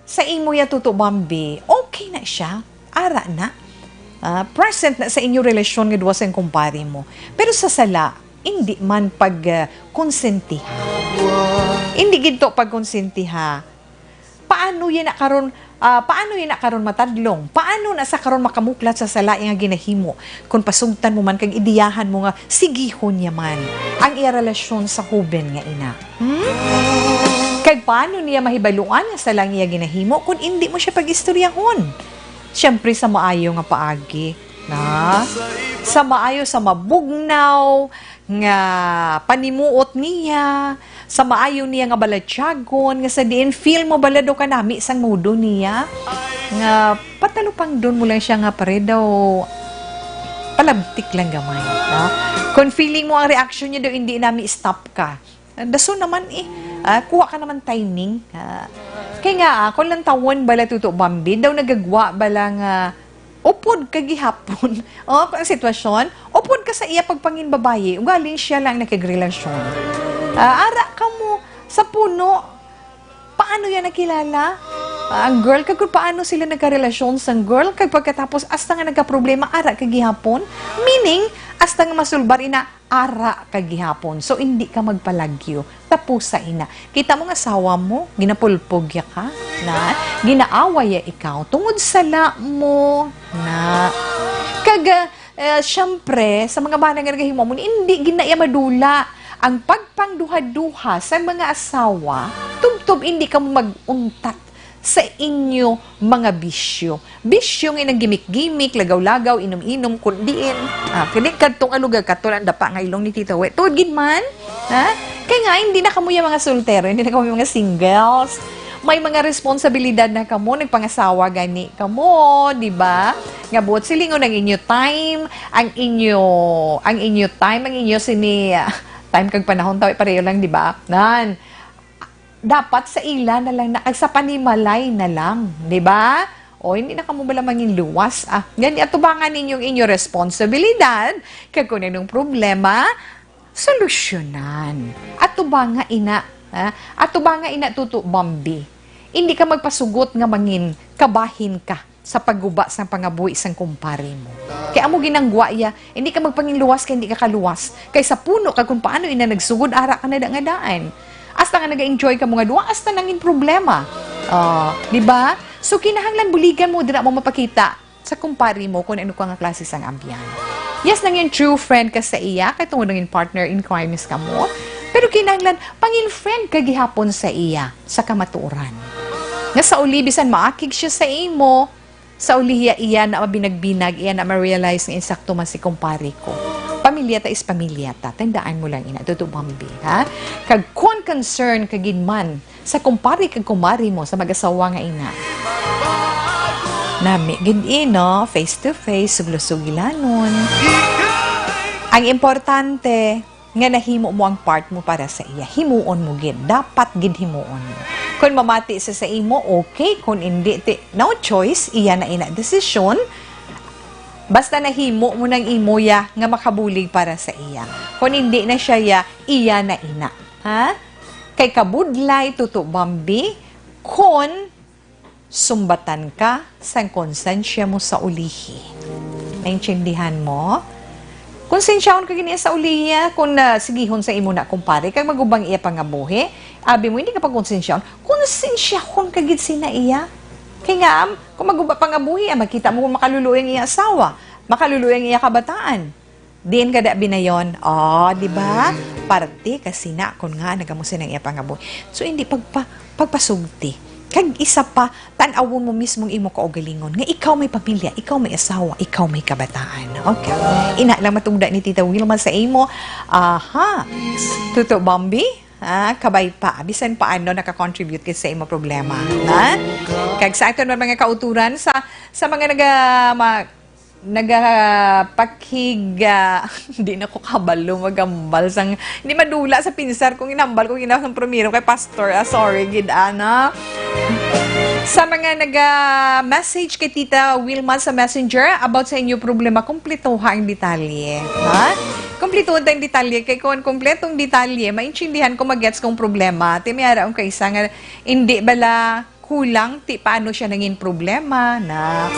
sa imo ya, Tuto Bambi, okay na siya. Ara na. ah, present na sa inyo relasyon nga duha sang kumpare mo. Pero sa sala, hindi man pag, ah, konsentiha. Hindi gid to pagkonsentiha. Paano yan na karon, ah, paano yan na karon matadlong? Paano na sa karon makamuklat sa sala nga ginahimo? Kung pasugtan mo man kag ideyahan mo nga sigihon niya man ang iya relasyon sa hoben nga ina. Hmm? Kag paano niya mahibaluan nga sala ang iya ginahimo kung hindi mo siya pag-istoryahon? Siyempre, sa maayo nga paagi, na? Sa maayo, sa mabugnaw nga panimuot niya, sa maayo niya nga balatyagon, nga sa diin feel mo bala daw kanami sang modo niya, nga patalupangdon mo lang siya nga, "Pare, daw palabtik lang gamay," na? Kung feeling mo ang reaction niya daw, "Hindi nami, stop ka." Dason naman eh. Ah, kuha ka naman timing. Ah, kay nga, ah, kung lantawon bala, Tuto Bambi, daw nagagwa bala nga upod ka gihapon. Oh, ang sitwasyon, upod ka sa iya pagpanginbabayi, ugaling siya lang nakigrelasyon. Ah, ara ka mo sa puno. Paano yan nakilala? Ah, ang girl, kag kung paano sila nagkarelasyon sang girl, kag pagkatapos, hasta nga nagkaproblema, ara ka gihapon. Meaning, hasta nga masulbar ina, ara ka gihapon. So, hindi ka magpalagyo. Tapusa ina. Kita mo nga asawa mo, ginapulpog ya ka, na? Ginaaway ya ikaw. Tungod sala mo, na? Kag, ah, eh, siyempre, sa mga bana nga nagahimo mo, hindi gid na iya madula ang pagpangduha-duha sa mga asawa, tubtob hindi ka mag-untat sa inyo mga bisyo. Bisyo nga inang gimik-gimik, lagaw-lagaw, inom-inom, kun diin. Ah, kini kadtong alugag, kato lang dapa nga ilong ni Tita We. Tuod gid man, ha? Kay nga, hindi na kamo yung mga soltero, hindi na kamo yung mga singles. May mga responsibilidad na kamo, nagpangasawa gani kamo, di ba? Nga buot silingon ang inyo time, ang inyo, ang inyo time, ang inyo sini, ah, time kag panahon, tawi pareho lang, di ba? Nan, dapat sa ila na lang na, ag sa panimalay na lang, di ba? O, hindi na kamo bala mangin luwas, ah. Gani, atubangan ninyong inyo responsibilidad, kag kung anong problema, solusyonan. Atubanga ina, ha? Atubanga ina, Tuto Bambi. Hindi ka magpasugot nga mangin kabahin ka sa pagguba sang pangabuhi sang kumpare mo. Kay amo ginanggwa iya, hindi ka magpanginluwas kay hindi ka kaluwas. Kay sa puno ka kung paano ina nagsugod, ara ka na da nga daan. Hasta nga nag-enjoy ka mo nga duha, hasta nangin problema. Ah, di ba? So, kinahanglan buligan mo, dira mo mapakita sa kumpare mo kung ano ka nga klase sang ambyan. Yes, nangin true friend ka sa iya, kay tungod nangin partner in crimes ka mo. Pero kinahanglan, pangin friend ka gihapon sa iya, sa kamatuoran. Nga sa uli, bisan maakig siya sa imo, sa uli iya, iya na mabinag-binag, iya na ma-realize nga insakto man si kumpare ko. Pamilya ta is pamilya ta. Tandaan mo lang ina, Tuto Bambi, ha? Kag kon concern ka gid man sa kumpare kag kumari mo sa mag-asawa nga ina. Nami gid ino, face to face, suglo-sugilanon. Ang importante, nga nahimo mo ang part mo para sa iya. Himuon mo gid. Dapat gid himuon mo. Kung mamati siya sa imo, okay. Kung hindi, ti, no choice. Iya na ina desisyon. Basta nahimo mo nang imo ya nga makabulig para sa iya. Kung hindi na siya ya, iya na ina. Ha? Kay kabudlay, Tuto Bambi, kon sumbatan ka sang konsensya mo sa ulihi. Naintindihan mo? Konsensyahon ka gid niya sa ulihi, ah, kung, ah, sigihon sa imo na kumpare, kag magubang iya pangabuhi, abi mo, hindi ka pagkonsensyahon, konsensyahon ka gid sina iya. Kay nga, am, kung maguba pangabuhi, ah, makita mo kung makaluluoy ang iya asawa, makaluluoy ang iya kabataan. Diin ka da binayon? Oh, di ba? Parte ka sina kon nga nagamusin ang iya pangabuhi. So, hindi pagpa-, pagpasugti. Kag isa pa, tan-awon mo mismo ang imo kaugalingon nga ikaw may pamilya, ikaw may asawa, ikaw may kabataan. Okay. Ina lang matungda ni Tita Wilma sa imo. Aha. Tuto, Bambi? Ah, kabay pa. Bisan paano nakakontribute ka sa imo problema. Na? Kag sa aton man mga kauturan, sa, sa mga naga-, ma-, nagapakig-, ah, di na ko kabalo maghambal sang, di madula sa pinsar kung inambal ko ginawa sang primero kay pastor. Ah, sorry gid, ana. Sa mga naga-message kay Tita Wilma sa Messenger about sa inyo problema, kumpletoha ang detalye. Ha? Kumpletoha ang detalye. Kay kung kumpletong detalye, maintindihan ko, magets kong problema. Ti may ara ang kaisa nga, hindi bala kulang, ti paano siya nangin problema, na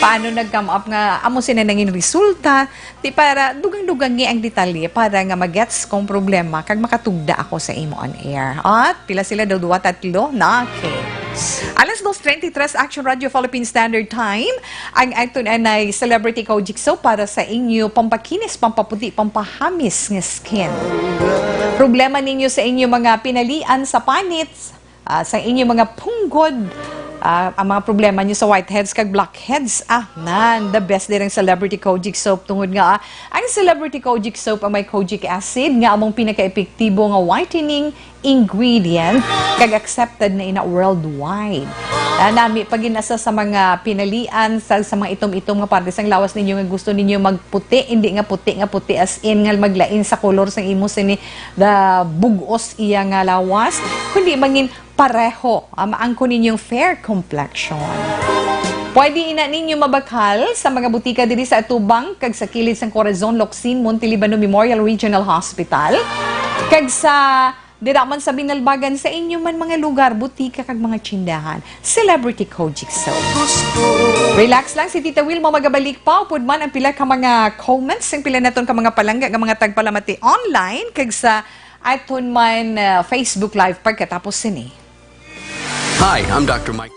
paano nag-come up nga amo sina nangin resulta, ti para dugang-dugangi ang detalye para nga magets kung problema kag makatugda ako sa imo on air. At pila sila daw, duwa, tatlo? Na, okay. Alas dos treinta y tres, Action Radio Philippine Standard Time. Ang aton anay Celebrity Kojic Soap para sa inyo pampakinis, pampaputi, pampahamis nga skin. Problema ninyo sa inyo mga pinalian sa panit, ah, sa inyo mga punggod, ah, ang mga problema nyo sa whiteheads kag blackheads, ah, nan, the best din ang Celebrity Kojic Soap. Tungod nga, ah, ang Celebrity Kojic Soap ang may kojic acid nga among pinakaepektibo nga whitening ingredient kag accepted na ina worldwide. Ah, nami pa gid na sa, sa mga pinalian, sa, sa mga itom-itom nga parte sang lawas ninyo nga gusto ninyo magputi, hindi nga puti nga puti as in nga maglain sa kolor sang imo sini, the bugos iya nga lawas, kundi mangin pareho, ah, maangkon ninyong fair complexion. Pwede ina ninyo mabakal sa mga butika diri sa atubang kag sa kilid sang Corazon Locsin Montelibano Memorial Regional Hospital, kag sa dira man sa Binalbagan, sa inyo man mga lugar, butika kag mga tsindahan. Celebrity Kojic Soap. Relax lang, si Tita Wilma magabalik pa upod man ang pila ka mga comments, ang pila naton ka mga palangga nga mga tagpalamati online kag sa aton man, uh, Facebook Live pagkatapos sini. Hi, I'm Doctor Mike.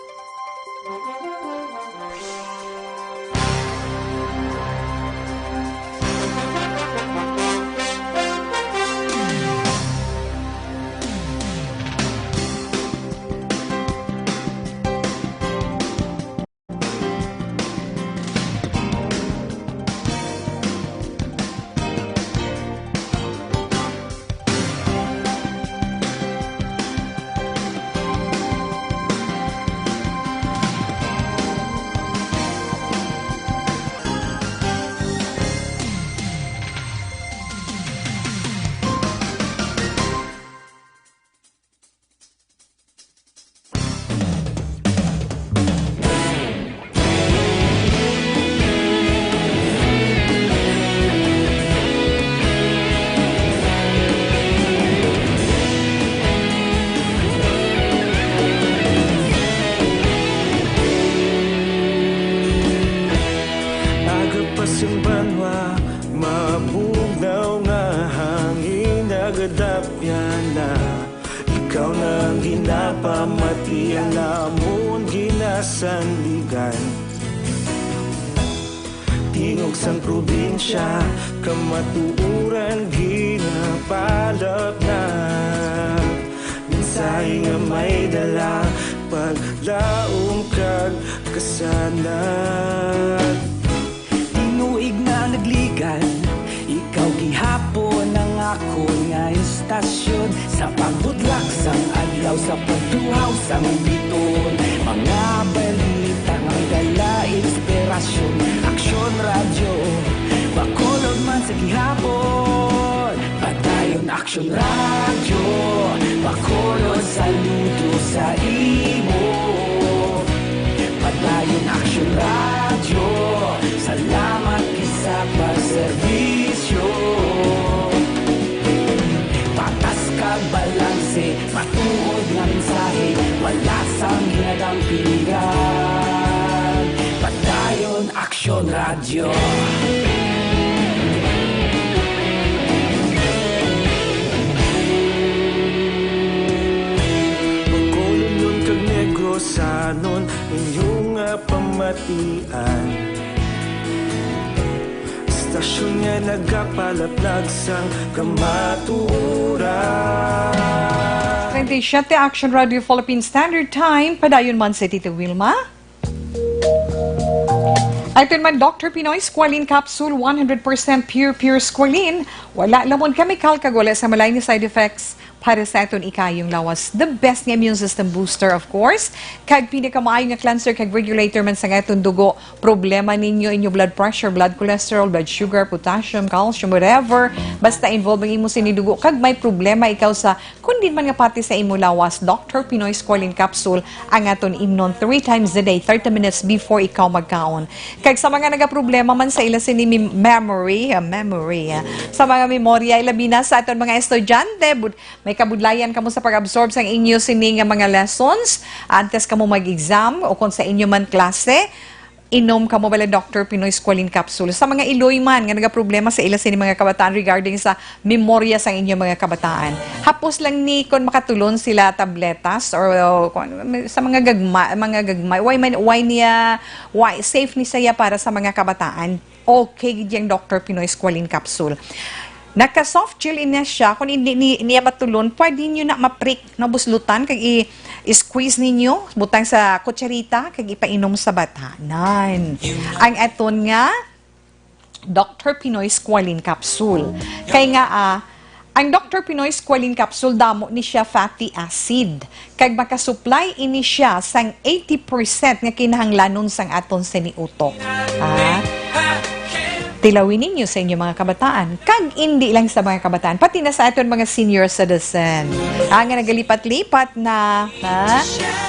Aga pa sing banwa, mabugnaw nga hangin nagadapyan na. Ikaw na ang ginapamati, ang amon ginasandigan. Tingog sang probinsya, kamatuoran ginapalapnat. Mensahe nga may dala, paglaom kag kasanag. Tinuig na nagligan, ikaw gihapon ang akon nga istasyon. Sa pagbudlak sang adlaw, sa pagtuhaw sang biton, mga balita nga dala inspirasyon. Aksyon Radyo, Bacolod man sa gihapon. Padayon Aksyon Radyo, Bacolod, saludo sa imo. Padayon Aksyon Radyo, salamat gid sa pagserbisyo. Patas kag balanse, matuod nga mensahe, wala sang ginadampingan. Padayon Aksyon Radyo. Bacolodnon kag Negrosanon, inyo nga pamatian. Istasyon nga nagapalaplag sang kamatuoran. Treinta y siete, Action Radio Philippine Standard Time. Padayon man si Tita Wilma. Aton man, Doctor Pinoy Squalene Capsule, one hundred percent pure, pure squalene. Wala lamon chemical kag wala sa malay ni side effects para sa aton ikayong lawas. The best nga immune system booster, of course. Kag pinakamaayo nga cleanser kag regulator man sa aton dugo. Problema ninyo, inyo blood pressure, blood cholesterol, blood sugar, potassium, calcium, whatever. Basta involved ang imo sini dugo kag may problema ikaw sa kundi man nga parte sa imo lawas, Doctor Pinoy Squalene Capsule ang aton imnon three times a day, thirty minutes before ikaw magkaon. Kag sa mga nagaproblema man sa ila sini mem-, memory, ah, memory, ah, sa mga memorya, ilabi na sa aton mga estudyante, but may kabudlayan kamo sa pag-absorb sang inyo sini nga mga lessons antes kamo mag-exam o kung sa inyo man klase, inom kamo bala Doctor Pinoy Squalene Capsule. Sa mga iloy man nga nagaproblema sa ila sini mga kabataan regarding sa memorya sang inyo mga kabataan, hapos lang ni kon makatulon sila tabletas or, uh, kung ano, sa mga gagma, mga gagmay, why man, why niya, why safe ni saya para sa mga kabataan? Okay gid yang Doctor Pinoy Squalene Capsule. Naka-soft gel ini siya. Kung hindi ni, niya matulon, pwede niyo na maprik, no, buslutan, kag i-, i-squeeze ninyo, butang sa kutsarita, kag ipainom sa bata. Nan. Ang aton nga Doctor Pinoy Squalene Capsule. Kay nga, ah, ang Doctor Pinoy Squalene Capsule, damo ni siya fatty acid. Kag makasupply ini siya sang eighty percent nga kinahanglanon sang aton sini utok. Ah, tilawin ninyo sa inyo mga kabataan. Kag indi lang sa mga kabataan, pati na sa aton mga senior citizen. Ah, nga nagalipat-lipat na, ha?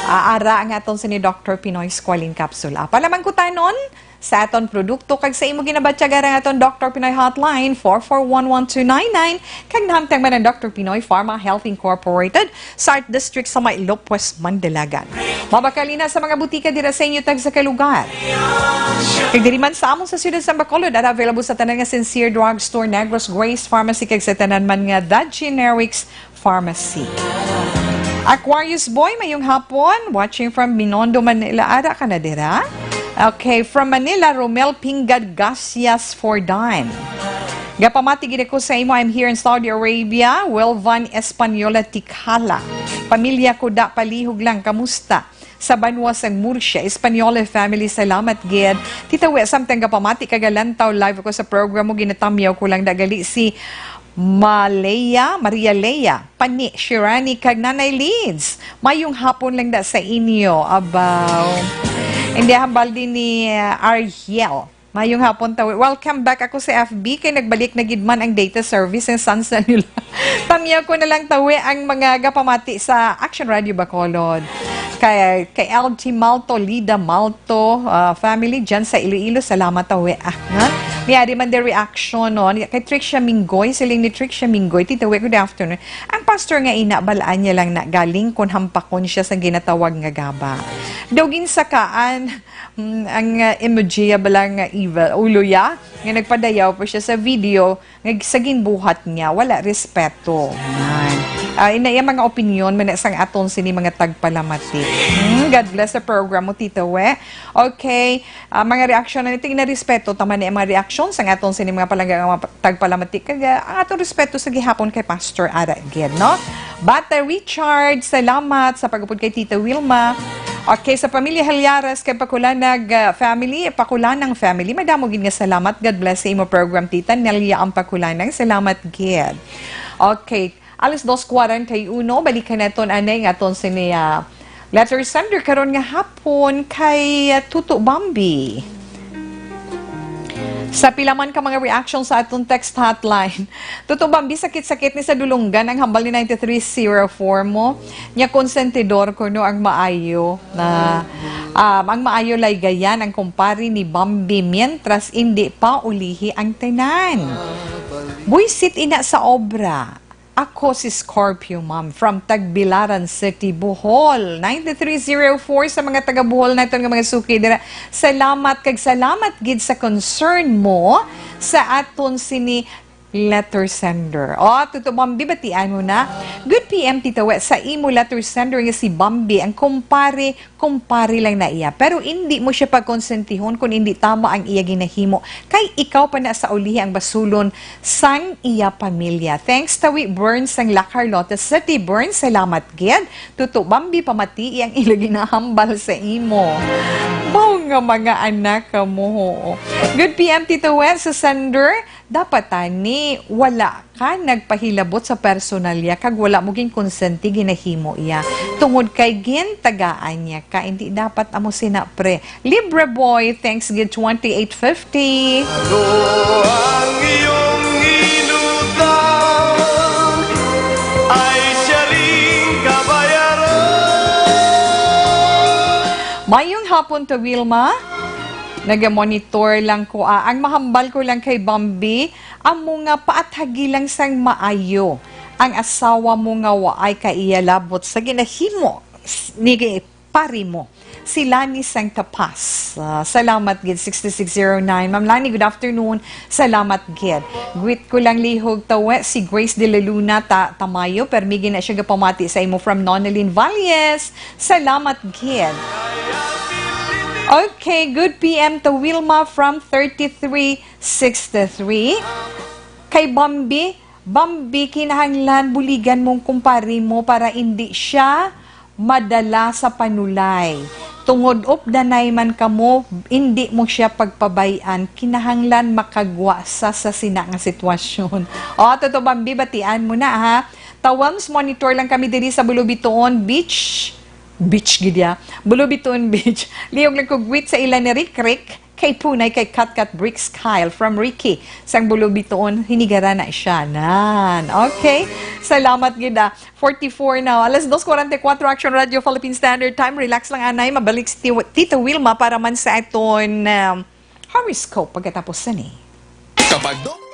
Ah, ara ang aton sini Doctor Pinoy Squalene Capsule. Ah, palamang kutanon sa aton produkto kag sa imo ginabatyagan ang aton Doctor Pinoy Hotline, four four one one two nine nine, kag nahamtang man ang Doctor Pinoy Pharma Health Incorporated sa Art District sa may Lopez, Mandalagan. Mabakal ina sa mga butika dira sa inyo tagsa ka lugar. Kag diri man sa amon sa siyudad sa Bacolod, ara available sa tanan nga Sincere Drugstore, Negros Grace Pharmacy, kag sa tanan man nga The Generics Pharmacy. Aquarius Boy, mayong hapon. Watching from Binondo, Manila. Ara ka na dira? Okay, from Manila, Romel Pingad Gasias Fordan. Gapamati gid ako sa imo. I'm here in Saudi Arabia. Welvan Española Tikhala. Pamilya ko da palihog lang. Kamusta? Sa banwa sang Murcia, Española family, salamat gid. Tita We, samtang gapamati kag galantaw live ako sa programa, ginatamyaw ko lang da gali si Malea, Maria Lea, Pani, Shirani, kag Nanay Lids. Mayong hapon lang da sa inyo. Abaw. Hindi, hambal din ni, uh, Ariel. Mayong hapon, Tawi. Welcome back ako sa F B kay nagbalik na gid man ang data service sa San Nila. Tamyaw ko na lang, Tawi, ang mga gapamati sa Action Radio Bacolod. Kay, kay L G Malto, Lida Malto, ah, family dyan sa Iloilo. Salamat, Tawi. Ah, ha? May ari man the reaction, no? Kay Tricia Mingoy, siling ni Tricia Mingoy, Tita We, good afternoon. Ang pastor nga ina, balaan niya lang na galing kung hampakon siya sa ginatawag nga gaba. Daw ginsakaan, Mm, ang, uh, emoji ya bala nga evil, ulo ya, nga nagpadayaw pa siya sa video, nga sa ginbuhat niya, wala respeto. Yan. Ah, ina iya mga opinyon, man sang aton sini mga tagpalamati. Mm, God bless sa program mo, Tito We. Okay, ah, mga reaksyon na nito, inarespeto, tama na yung mga reaksyon sa aton sini mga palangga, nga mga tagpalamati, kag, ah, ang atong respeto sa gihapon kay Pastor Ara gid, no? Bata Richard, salamat sa pag-upod kay Tita Wilma. Okay, sa pamilya Haliaras kay Pakulanag, ah, family, Pakulanang family, madamo gid nga salamat. God bless sa imo program, Tita Nelia ang Pakulanang. Salamat gid. Okay, alas dos cuarenta y uno, balikan naton anay nga aton sini, ah, letter sender karon nga hapon kay, ah, Tuto Bambi. Sa pila man ka mga reaction sa atong text hotline. Tuto Bambi, sakit-sakit ni sa dulunggan ang hambal ni ninety-three zero four mo. Nya konsentidor kuno ang maayo na, um, ang maayo laygayan ang kumpare ni Bambi mientras indi pa ulihi ang tanan. Buisit ina sa obra. Ako si Scorpio, ma'am, from Tagbilaran City, Bohol. Ninety-three zero four sa mga taga Bohol naton nga mga suki dira. Salamat kag salamat gid sa concern mo sa aton sini letter sender. O, Tuto Bambi, batian mo na. Good P M, Tito We, sa imo letter sender nga si Bambi, ang kumpare kumpare lang na iya, pero indi mo siya pagkonsentihon kung indi tama ang iya ginahimo, kay ikaw pa na sa ulihi ang basulon sang iya pamilya. Thanks, Tawi Burns sang La Carlota City. Burns, salamat gid. Tuto Bambi, pamatii ang ila ginahambal sa imo. Baw nga mga anak ka mo, ho. Good P M, Tito Wes, sa sender. Dapat tani wala ka nagpahilabot sa personalya kag wala mo ginkonsente ginahimo iya. Tungod kay gintagaan niya ka, hindi dapat amo sina, pre. Libre boy, thanks gid, twenty-eight fifty. Ano ang iyong inutang ay siya ring kabayaran. Mayong hapon to, Wilma. Nagamonitor lang ko, ah. Ang mahambal ko lang kay Bambi, amo nga paathagi lang sang maayo ang asawa mo nga waay ka iya labot sa ginahimo s-, ni pari mo. Si Lani Sangtapas. Ah, salamat gid, sixty-six zero nine. Ma'am Lani, good afternoon. Salamat gid. Greet ko lang lihog tawe si Grace de la Luna ta Tamayo. Permi gid na siya gapamati sa imo from Nonalyn Valles. Salamat gid. Okay, good P M to Wilma from thirty-three sixty-three. Kay Bambi, Bambi, kinahanglan buligan mong kumpare mo para indi siya madala sa panulay. Tungod updanay man kamo, indi mo siya pagpabay-an. Kinahanglan makagwa sa, sa sina nga sitwasyon. O, ato to, Bambi, batian mo na, ha? Tawams, monitor lang kami diri sa Bulubitoon Beach. Beach gid ya. Bulubitoon Beach. Lihog lang ko greet sa ila ni Rick Rick. Kay Punay, kay Katkat Bricks Kyle from Ricky. Sang Bulubitoon, hinigara na siya. Nan. Okay. Salamat gid, ah. Forty-four now. Alas dos forty-four, Action Radio Philippine Standard Time. Relax lang, anay. Mabalik si Tiw-, Tita Wilma para man sa aton, um, horoscope pagkatapos sini. Kapag do-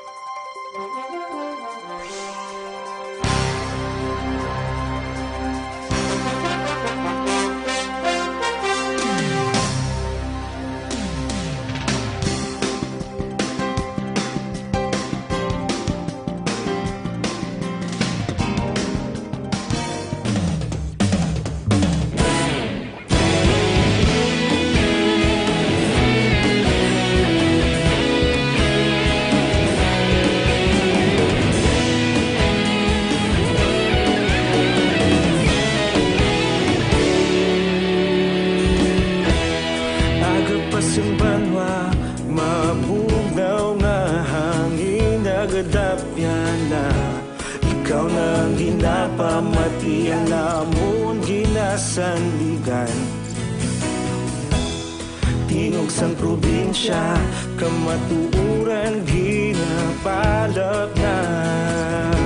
Aga pa sang banwa, mabugnaw nga hangin nagadapyan na. Ikaw na ang ginapamatian namon ginasandigan. Tingog sang probinsya, kamatuoran ginapalapnag.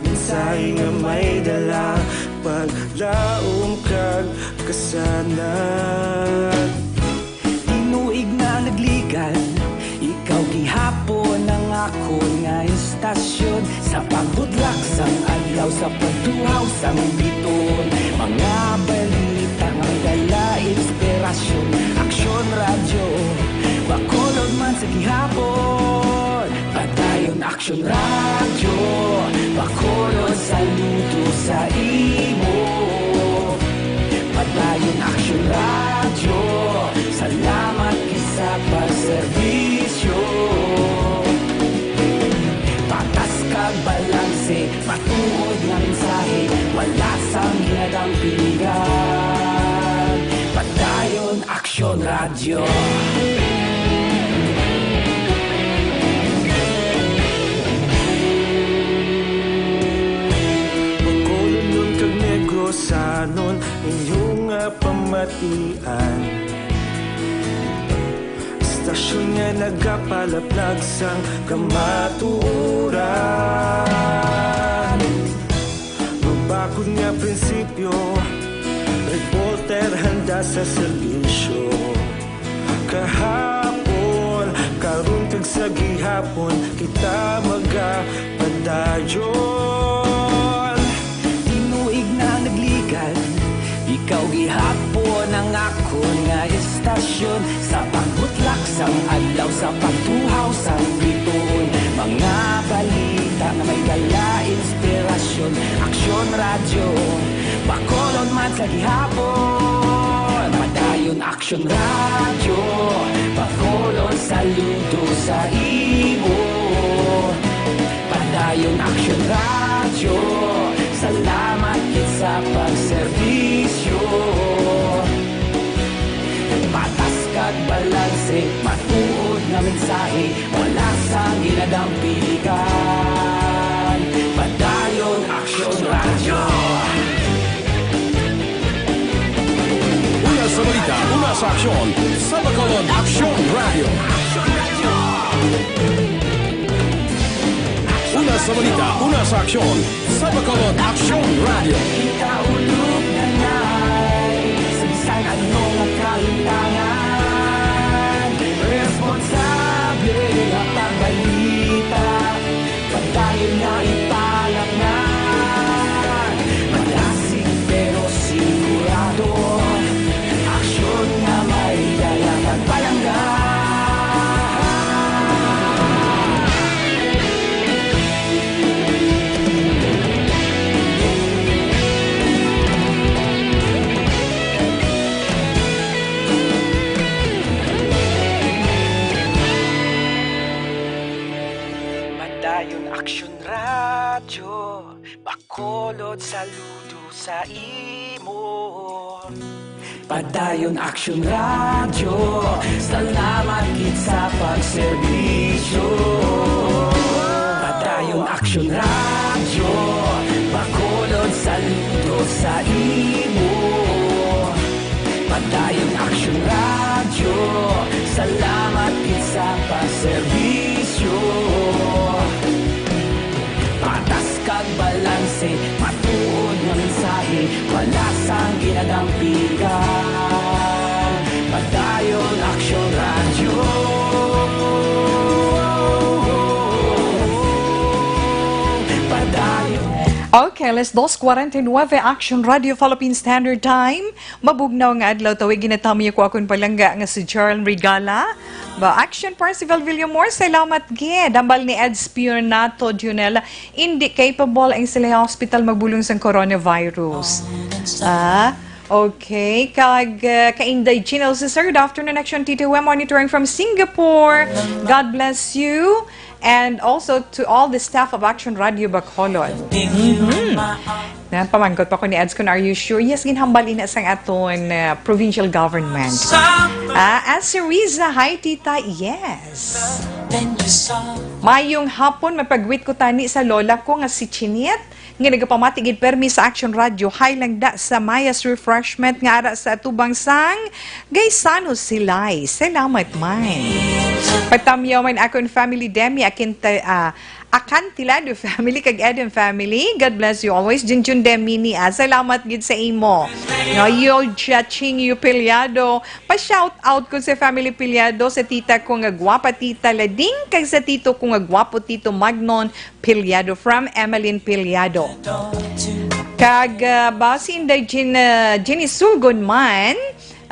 Mensahe nga may dala, paglaom kag kasanag. Tinuig na nagligan, ikaw gihapon ang akon nga istasyon. Sa pagbutlak sang adlaw, sa pagtuhaw sang biton, mga balita nga may dala inspirasyon. Aksyon Radyo, Bacolod man sa gihapon. Padayon Aksyon Radyo, Bacolod, saludo sa imo. Padayon Aksyon Radyo, salamat gid sa pagserbisyo. Patas kag balanse, matuod nga mensahe, wala sang ginadampingan. Padayon Aksyon Radyo. Bacolodnon kag Negrosanon, inyo nga pamatian. Istasyon nga nagapalaplag sang kamatuoran. Mabakod nga prinsipyo, reporter handa sa serbisyo. Kahapon, karon, kag sa gihapon, kita magapadayon. Tinuig na nagligan, ikaw gihapon ang akon nga istasyon. Sa pagbutlak sang adlaw, sa pagtuhaw sang biton, mga balita nga may dala inspirasyon. Aksyon Radyo, Bacolod man sa gihapon. Padayon Aksyon Radyo, Bacolod, saludo sa imo. Padayon Aksyon Radyo, salamat gid sa pagserbisyo. Patas kag balanse, matuod nga mensahe, wala sang ginadampingan. Padayon Aksyon Radyo. Una sa balita, una sa aksyon, sa Bacolod Aksyon Radyo. Una sa balita, una sa aksyon, sa Bacolod Aksyon Radyo. Kita ulog nanay, sa bisan ano nga kalimtangan, responsable nga pagbalita, padayon nga ipalapnag. Radyo Bacolod, saludo sa imo. Padayon Action Radyo, salamat gid sa pagserbisyo. Padayon Action Radyo, Bacolod, saludo sa imo. Padayon Action Radyo, salamat gid sa pagserbisyo. Patas kag balanse, matuod nga mensahe, wala sang ginadampigan. Padayon Action Radyo. Padayon. Okay, alas dos cuarenta y nueve, Action Radio Philippine Standard Time. Mabugnaw nga adlaw, tawag ginatami ko akon palangga nga si Charles Regala. Ba, Action Percival Villamor, salamat gid. Hambal ni Ed Spionato Junel, hindi capable ang sila hospital magbulong sang coronavirus. Ah, okay. Kag, uh, kay Inday Gina Sir, good afternoon, Action T T W, monitoring from Singapore. God bless you. And also to all the staff of Action Radio Bacolod. Mhm. Napamangkot pa ko ni Eds kung are you sure? Yes, ginhambal ina sang aton, uh, provincial government. Ah, as si Riza, hi, tita. Yes. Mayong hapon, mapagwit ko tani sa lola ko nga si Chinit, nga nagapamati gid permi sa Action Radio. Hi lang da sa Maya's Refreshment nga ara sa atubang sang Gaisano Silay. Salamat man. Patamyaw man akon family, Demi, akin ta-, ah, Acantilado family kag Eden family. God bless you always. Junjun Demini, ah, salamat gid sa imo. No, Yolja Ching Yu Piliado. Pa-shout out ko sa family Piliado, sa tita ko nga gwapa, Tita Lading, kag sa tito ko nga gwapo, Tito Magnon Piliado, from Emeline Piliado. Kag, ah, ba, si Inday Jean, ah, Jenny Sulgon man,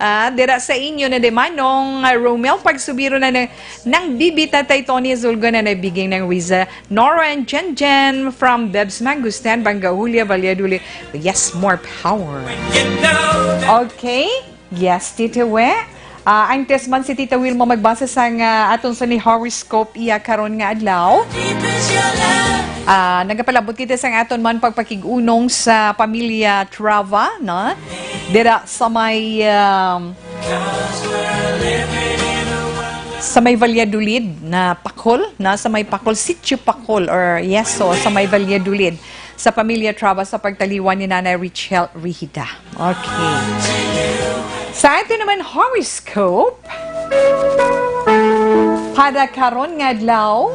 ah, dira sa inyo na di Manong, ah, Romel Pagsubiro na, na, nang bibi Tatay Tony Sulgon na nabiging ng Riza, Nora and Jen Jen from Bebs Mangustan, Bangga Julia, Valladolid. Yes, more power. Okay? Yes, Tita We. Ah, antes man si Tita Wilma magbasa sang, ah, aton sa ni horoscope iya karon nga adlaw. Ah, nagapalabot kita sang aton man pagpakig-unong sa pamilya Trava, no? Dira sa may, um, sa may Valladolid na Pacol, na sa may Pacol, Sitio Pacol, or yes, so sa may Valladolid, sa pamilya Trava sa pagtaliwan ni Nanay Richelle Rihida. Okay. Sa ato naman horoscope, para karon nga adlaw,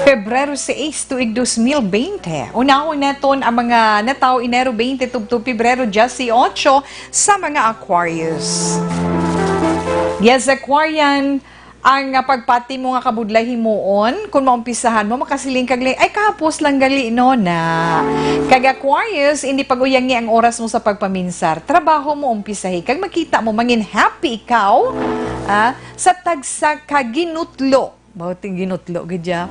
Pebrero sais, tuig dos mil bente. Unahon naton ang mga natawo Enero bente tubtob Pebrero diyesyocho sa mga Aquarius. Yes, Aquarian, ang, ah, pagpati mo nga kabudlay himuon, kung maumpisahan mo, makasiling kag li-, "Ay, kahapos lang gali, no, na." Kag Aquarius, hindi pag-uyangi ang oras mo sa pagpaminsar. Trabaho mo, umpisahi, kag makita mo, mangin happy ikaw, ah, sa tagsa ka ginutlo. Bauting ginutlo, gid ya.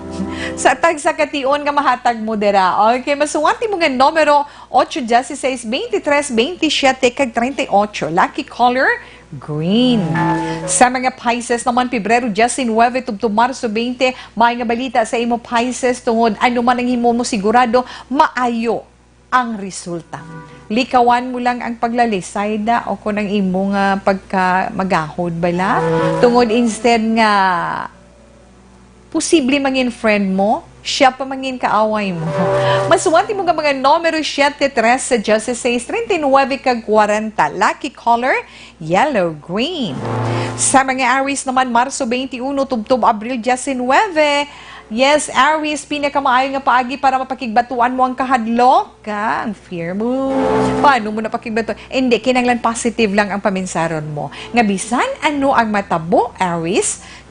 Sa tagsa ka tion nga mahatag mo dira. Okay, masuwati mo nga numero, ocho, dieciséis, veintitrés, veintisiete, kag treinta y ocho. Lucky color, green. Sa mga Pisces naman, Pebrero diecinuebe tubtob Marso veinte, may nga balita sa imo, Pisces, tungod ano man ang himo mo, sigurado maayo ang resulta. Likawan mo lang ang paglalisay da o kung ang imo nga pagka magahod bala. Tungod instead nga posible mangin friend mo, siya pa mangin kaaway mo. Masuwati mo nga mga numero siete, trese, dieciséis, treinta y nueve, kag kwarenta. Lucky color, yellow, green. Sa mga Aries naman, Marso twenty-one tubtob Abril diecinuebe. Yes, Aries, pinakamaayo nga paagi para mapakigbatuan mo ang kahadlok, ka, ang fear mo. Paano mo na pakigbatuan? Hindi, kinahanglan positive lang ang paminsaron mo. Nga bisan ano ang matabo, Aries,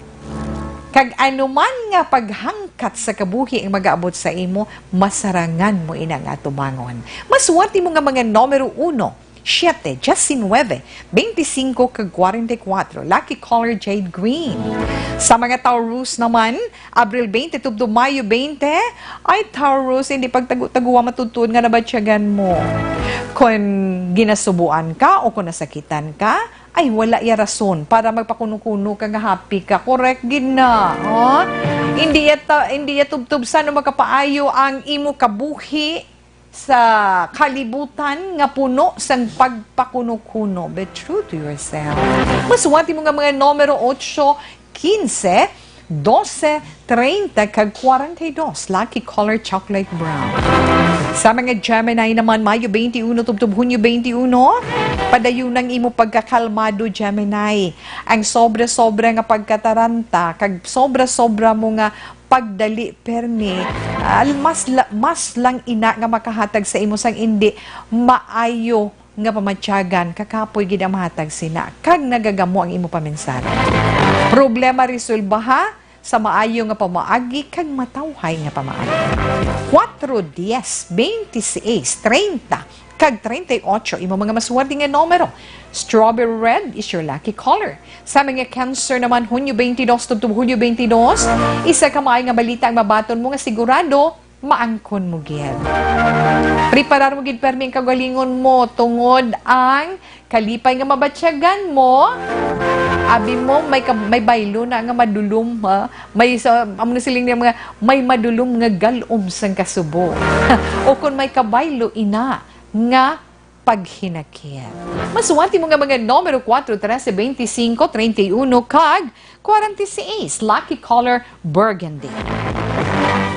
kag ano man nga paghangkat sa kabuhi ang magaabot sa imo, masarangan mo ina nga atubangon. Masuwati mo nga mga numero uno, siete, diecinuebe, veinticinco, kag kwarenta y kuwatro. Lucky color, jade green. Sa mga Taurus naman, Abril twenty tubtob Mayo twenty, ay Taurus, hindi pagtago-taguwa matudtuod nga nabatyagan mo. Kon ginasubuan ka o kon nasakitan ka, ay wala ya rason para magpakuno-kuno ka nga happy ka. Correct gid na, ha? Hindi yata, hindi yata tubtob sa ano makapaayo ang imo kabuhi sa kalibutan nga puno sang pagpakuno-kuno. Be true to yourself. Masuwati mo nga mga numero otso, quince, doce, treinta, kag kwarenta y dos. Lucky color chocolate brown. Sa mga Gemini naman, Mayo twenty-one tubtob Hunyo twenty-one, padayon ang imo pagkakalmado, Gemini. Ang sobra-sobra nga pagkataranta kag sobra-sobra mo nga pagdali permi, ah, mas la-, mas lang ina nga makahatag sa imo sang indi maayo nga pamatyagan, kakapoy gid ang mahatag sina, kag nagagamo ang imo paminsara. Problema resolbaha sa maayo nga pamaagi kag matawhay nga pamaagi. Kuwatro, diyes, bente seis, treinta, kag treinta y ocho, imo mga maswerte nga numero. Strawberry red is your lucky color. Sa mga Cancer naman, Hunyo twenty-two tubtob Hulyo twenty-two, isa ka maayo nga balita ang mabaton mo nga sigurado maangkon mo gid. Preparar mo gid permi ang kaugalingon mo tungod ang kalipay nga mabatyagan mo. Abi mo, may ka-, may baylo na nga madulom, ha? May sa, amo na siling niya mga, may madulom nga galom sang kasubo. O kung may kabaylo ina nga paghinakit. Masuwati mo nga mga numero kuwatro, trese, bente singko, treinta y uno, kag kwarenta y seis, lucky color burgundy.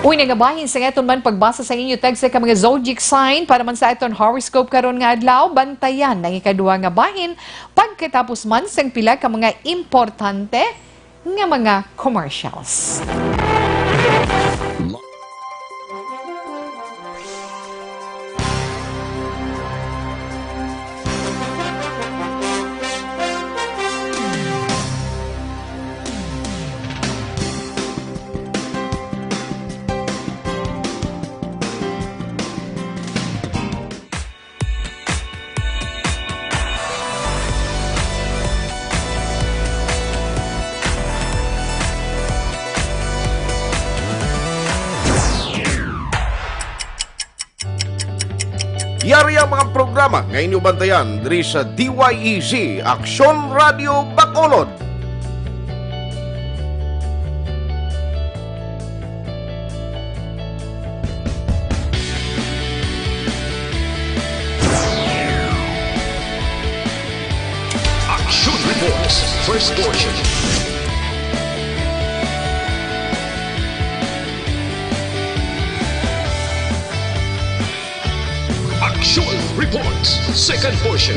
Uy, nga bahin sa aton man pagbasa sa inyo text ka mga zodiac sign para man sa aton horoscope karon nga adlaw, bantayan ang ikaduha nga bahin. Pagkatapos man sang pila ka mga importante nga mga commercials. Yari ang mga programa nga inyo bantayan diri sa D Y E Z, Aksyon Radio Bacolod. Action Reports, first portion. Action Reports, second portion.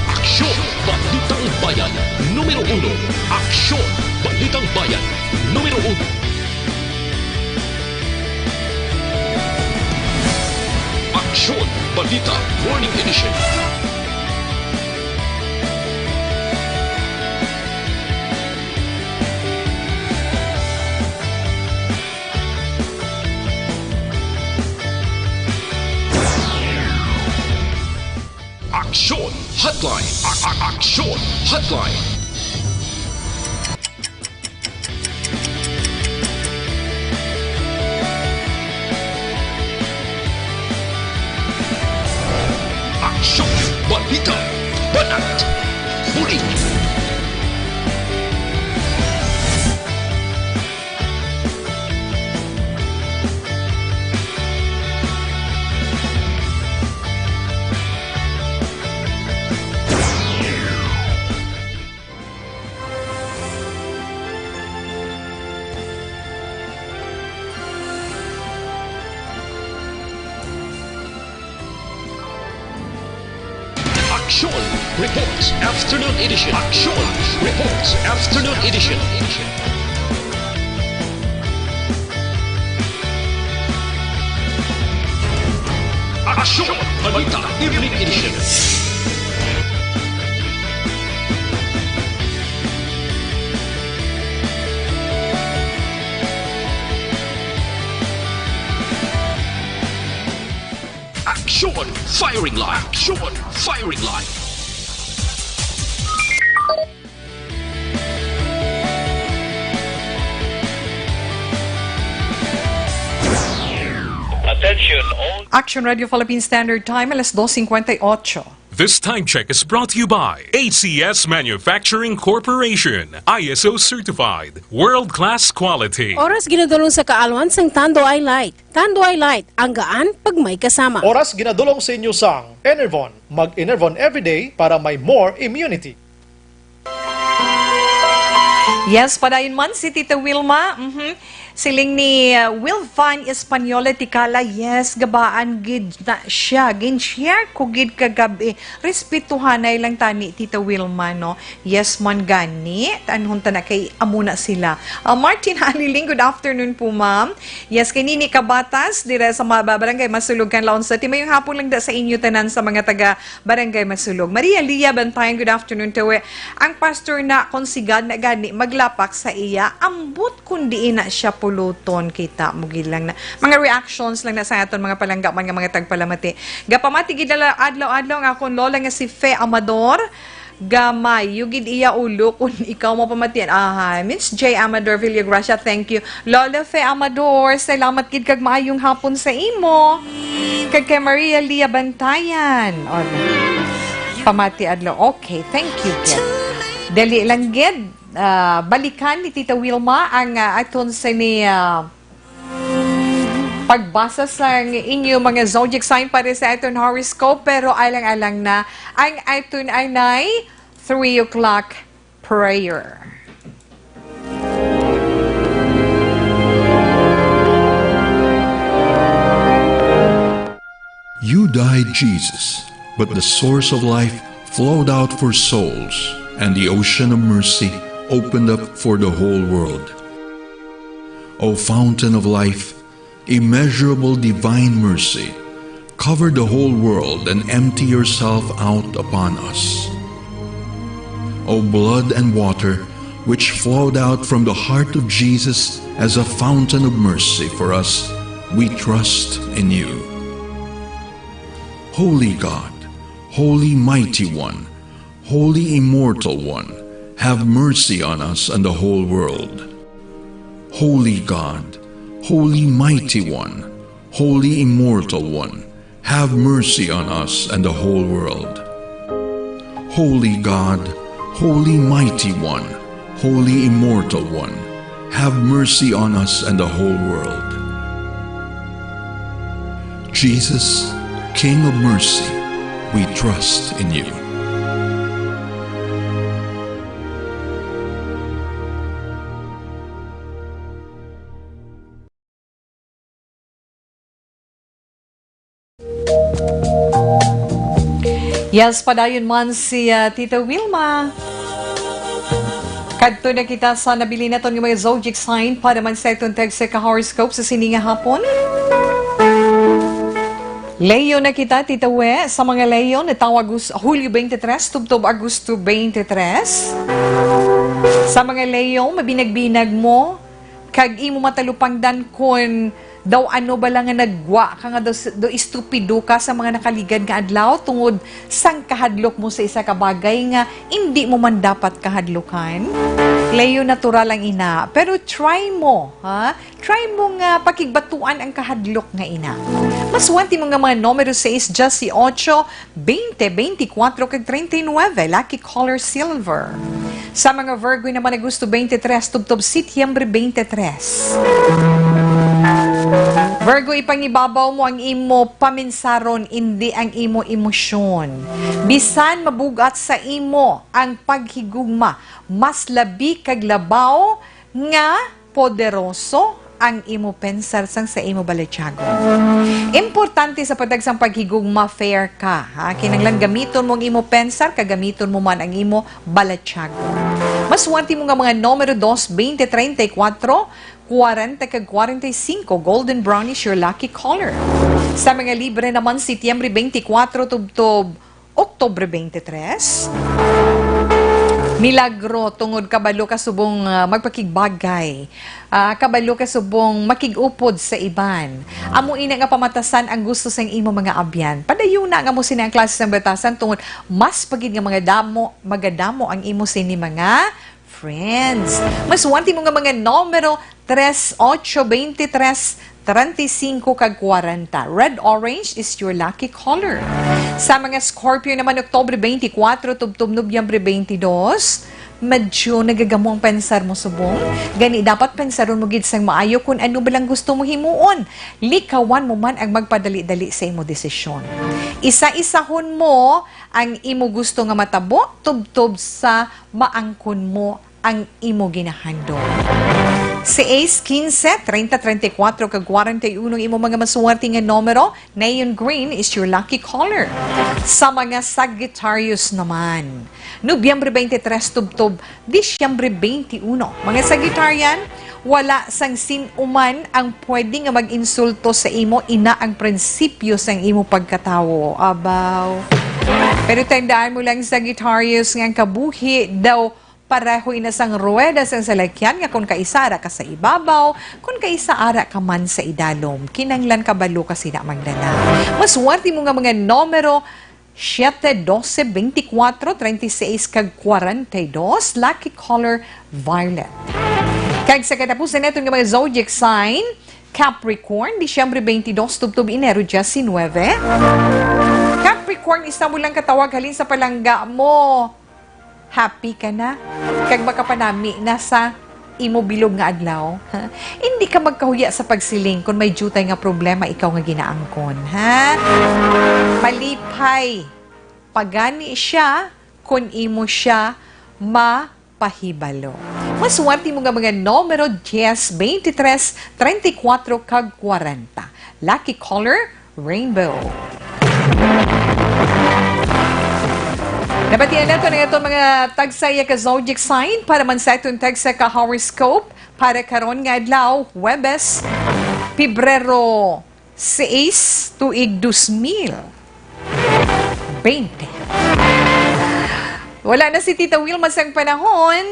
Aksyon, Balitang Bayan, numero uno. Aksyon, Balitang Bayan, numero uno. Aksyon, Balita, Morning Edition. Aksyon Hotline. A-, a-, Aksyon Hotline. Aksyon, balita, banat, buri. Aksyon Reports Afternoon Edition. Aksyon Reports Afternoon Edition. Aksyon Balita Evening Edition. Aksyon Firing Line. Aksyon Firing Line. Attention all. Action Radio Philippine Standard Time, alas dos cincuenta y ocho. This time check is brought to you by A C S Manufacturing Corporation, I S O certified, world-class quality. Oras ginadulong sa kaalwan sang Tanduay Light. Tanduay Light, ang gaan pag may kasama. Oras ginadulong sa inyo sang Enervon. Mag-Enervon everyday para may more immunity. Yes, padayon man si Tita Wilma. Mhm. Siling ni, uh, Wilvan Española Tikala, yes, gabaan gid na siya. Gin-share ko gid kagabi. Respetuhanay lang tani, Tita Wilma, no? Yes man gani. Tanhon ta na kay amo na sila. Uh, Martin Haliling, good afternoon po, ma'am. Yes, kay Nini Kabatas, dira sa mga Barangay Masulog, Canlaon City. Mayong hapon lang da sa inyo tanan sa mga taga Barangay Masulog. Maria Lia Bantayan, good afternoon, Tawe. Ang pastor na, kung sigad na gani, maglapak sa iya, ambot kung diin na siya puluton, kita mo gid lang na. Mga reactions lang na sa aton mga palangga man nga mga tagpalamati. Gapamati gid nila adlaw-adlaw ang akon lola nga si Fe Amador. Gamay, yugid iya ulo kung ikaw mapamatian. Aha, Miss J Amador Villagracia, thank you. Lola Fe Amador, salamat gid kag maayong hapon sa imo. Kag kay Maria Lia Bantayan. O, pamati adlaw. Okay, thank you gid. Dali lang gid. Ah, balikan ni Tita Wilma ang, ah, aton sini, ah, pagbasa sang inyo mga zodiac sign para sa aton horoscope, pero alang-alang na ang aton anay three o'clock prayer. You died, Jesus, but the source of life flowed out for souls, and the ocean of mercy opened up for the whole world. O fountain of life, immeasurable divine mercy, cover the whole world and empty yourself out upon us. O blood and water, which flowed out from the heart of Jesus as a fountain of mercy for us, we trust in you. Holy God, Holy Mighty One, Holy Immortal One, have mercy on us and the whole world. Holy God, Holy Mighty One, Holy Immortal One, have mercy on us and the whole world. Holy God, Holy Mighty One, Holy Immortal One, have mercy on us and the whole world. Jesus, King of mercy, we trust in you. Yes, padayon man si, ah, Tita Wilma. Kadto na kita sa nabilin naton nga mga zodiac sign para man sa aton tagsa ka horoscope sa sini nga hapon. Leo na kita, Tita We. Sa mga Leo, natawa Agus-, Hulyo twenty-three, tubtob Agosto twenty-three. Sa mga Leo, mabinag-binag mo, kag imo matalupangdan kon daw ano bala nga nagwa ka nga daw s-, daw estupido ka sa mga nakaligad nga adlaw tungod sang kahadlok mo sa isa ka bagay nga indi mo man dapat kahadlukan. Leo, natural lang ina, pero try mo, ha? Try mo nga pakigbatuan ang kahadlok nga ina. Masuwat mo nga mga numero seis, diyes y ocho, twenty, twenty-four, kag treinta y nueve, lucky color silver. Sa mga Virgo naman, Agosto twenty-three, tubtob Setyembre twenty-three. Virgo, ipangibabaw mo ang imo paminsaron, indi ang imo emosyon. Bisan mabugat sa imo ang paghigugma, mas labi kag labaw nga poderoso ang imo pensar sang sa imo balatyagon. Importante sa pagtag sang paghigugma, fair ka, ha? Kinahanglan gamiton mo ang imo pensar, kag gamiton mo man ang imo balatyagon. Masuwat mo nga mga numero dos, twenty, treinta y cuatro, cuarenta kag cuarenta y cinco, golden brown is your lucky color. Sa mga Libre naman, Setyembre twenty-four tubtob Oktubre twenty-three. Milagro tungod kabalo ka subong, ah, magpakigbagay. Ah, kabalo ka subong makig-upod sa iban. Amo ina nga pamatasan ang gusto sang imo mga abyan. Padayuna nga mo sini ang klase sang batasan tungod mas pa gid nga mga damo, magadamo ang imo sini mga friends. Masuwat mo nga mga numero tres, ocho, twenty-tres, treinta y cinco, kag kwarenta. Red orange is your lucky color. Sa mga Scorpio naman, Oktubre twenty-four, tubtob Nobyembre twenty-two, medyo nagagamo ang pensar mo subong. Gani, dapat pensaron mo gid sang maayo kung ano ba lang gusto mo himuon. Likawan mo man ang magpadali-dali sa imo desisyon. Isa-isahon mo ang imo gusto nga matabo tubtob sa maangkon mo ang imo ginahandom. Seis, quince, treinta, treinta y cuatro, kag kwarenta y uno ang imo mga maswerte nga numero. Neon green is your lucky color. Sa mga Sagittarius naman, Nobyembre twenty-three tubtob Disyembre twenty-one. Mga Sagittarian, wala sang sin-o man ang pwede nga mag-insulto sa imo, ina ang prinsipyo sang imo pagkatawo. Abaw. Pero tandaan mo lang, Sagittarius, nga ang kabuhi daw pareho ina sang ruweda sang salakyan, nga kon kaisa ara ka sa ibabaw, kon kaisa ara ka man sa idalom. Kinahanglan kabalo ka sina magdala. Maswerte mo nga mga numero, siete, doce, veinticuatro, treinta y seis, kag cuarenta y dos. Lucky color, violet. Kag sa katapusan naton nga mga zodiac sign, Capricorn, Disyembre twenty-dos tubtob Enero diecinueve. Capricorn, isa mo lang katawag halin sa palangga mo. Happy ka na, kag makapanami na sa imo bilog nga adlaw. Ha? Hindi ka magkahuya sa pagsiling kon may diutay nga problema ikaw nga ginaangkon, ha? Malipay pa gani siya kon imo siya mapahibalo. Maswerte mo nga mga numero, dies, veintitrés, treinta y cuatro, kag kwarenta. Lucky color, rainbow. Nabatian nato ang aton mga tagsa iya ka zodiac sign para man sa aton tagsa ka horoscope para karon nga adlaw, Huwebes, Pebrero sais, tuig dos mil bente. Wala na si Tita Wilma sang panahon.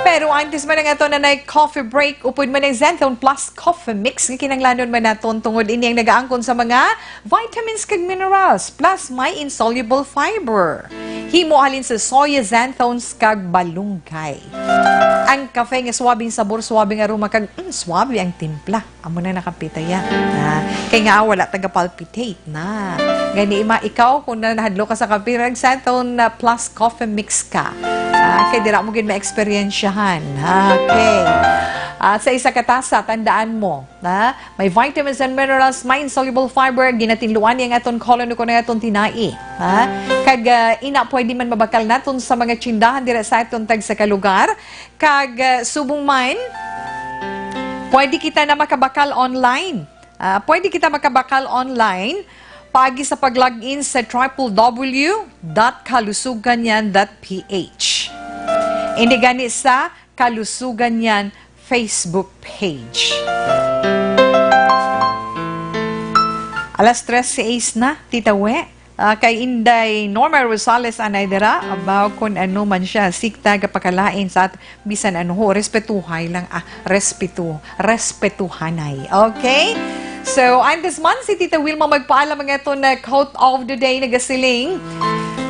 Pero antes man ang aton anay coffee break, upod man ang Xanthone Plus Coffee Mix nga kinahanglanon man naton tungod ini ang nagaangkon sa mga vitamins kag minerals, plus may insoluble fiber. Himo halin sa soya, xanthones, kag balunggay. Ang kafe nga suwabing sabor, suwabing aroma, kag, mm, suwabe ang timpla. Amo na nakapita ya. Ah, kay nga wala taga-palpitate na. Gani, ima, ikaw, kung na nahadlok ka sa kape, nag-Xanthone na plus coffee mix ka. Ah, kay dira mo gid ma-eksperyensyahan. Okay. Ah, sa isa ka tasa, tandaan mo, ha? May vitamins and minerals, may insoluble fiber, ginatinluan niya ang aton colon ukon ang aton tinai, ha? Kag, ah, ina, pwede man mabakal naton sa mga tsindahan dira sa aton tagsa ka lugar. Kag, ah, subong man, pwede kita na makabakal online. Ah, pwede kita makabakal online paagi sa pag-log in sa triple W dot kalusuganyan dot P H. Indi gani sa Kalusugan Yan Facebook page. Alas tres seis na, Tita We. Ah, kay Inday Norma Rosales anay dira, abaw kun ano man siya, sikta gapakalain sa at-, bisan ano ho, respetuhay lang, ah, respetu-, respetuhanay. Okay? So, antes man si Tita Wilma magpaalam ang aton na quote of the day, nagasiling,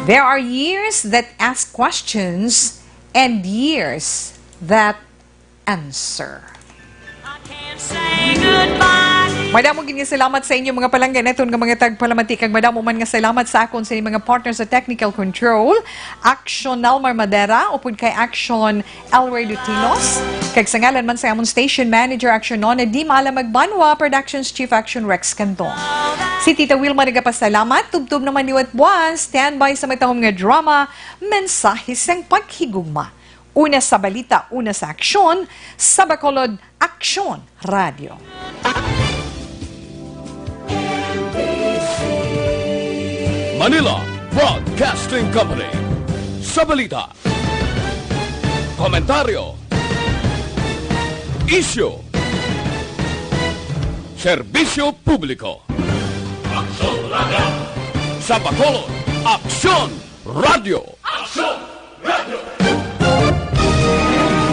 "There are years that ask questions and years that answer." Madamo gid nga salamat sa inyo, mga palangga naton nga mga tagpalamati, kag madamo man nga salamat sa akon sa mga partner sa technical control, Action Nalmar Madera, upod kay Action Elroy Lutinos, kag sa ngalan man sa amon station manager, Action Nona Di Mala Magbanwa, Productions Chief, Action Rex Cantong. Si Tita Wilma nagapasalamat, tubtob naman liwat buwan, standby sa matahom nga drama, Mensahe sang Paghigugma. Una sa balita, una sa aksyon, sa Bacolod, Aksyon Radio. Manila Broadcasting Company. Sa balita, komentaryo, isyu, serbisyo publiko. Aksyon Radio. Sa Bacolod, Aksyon Radio. Aksyon Radio.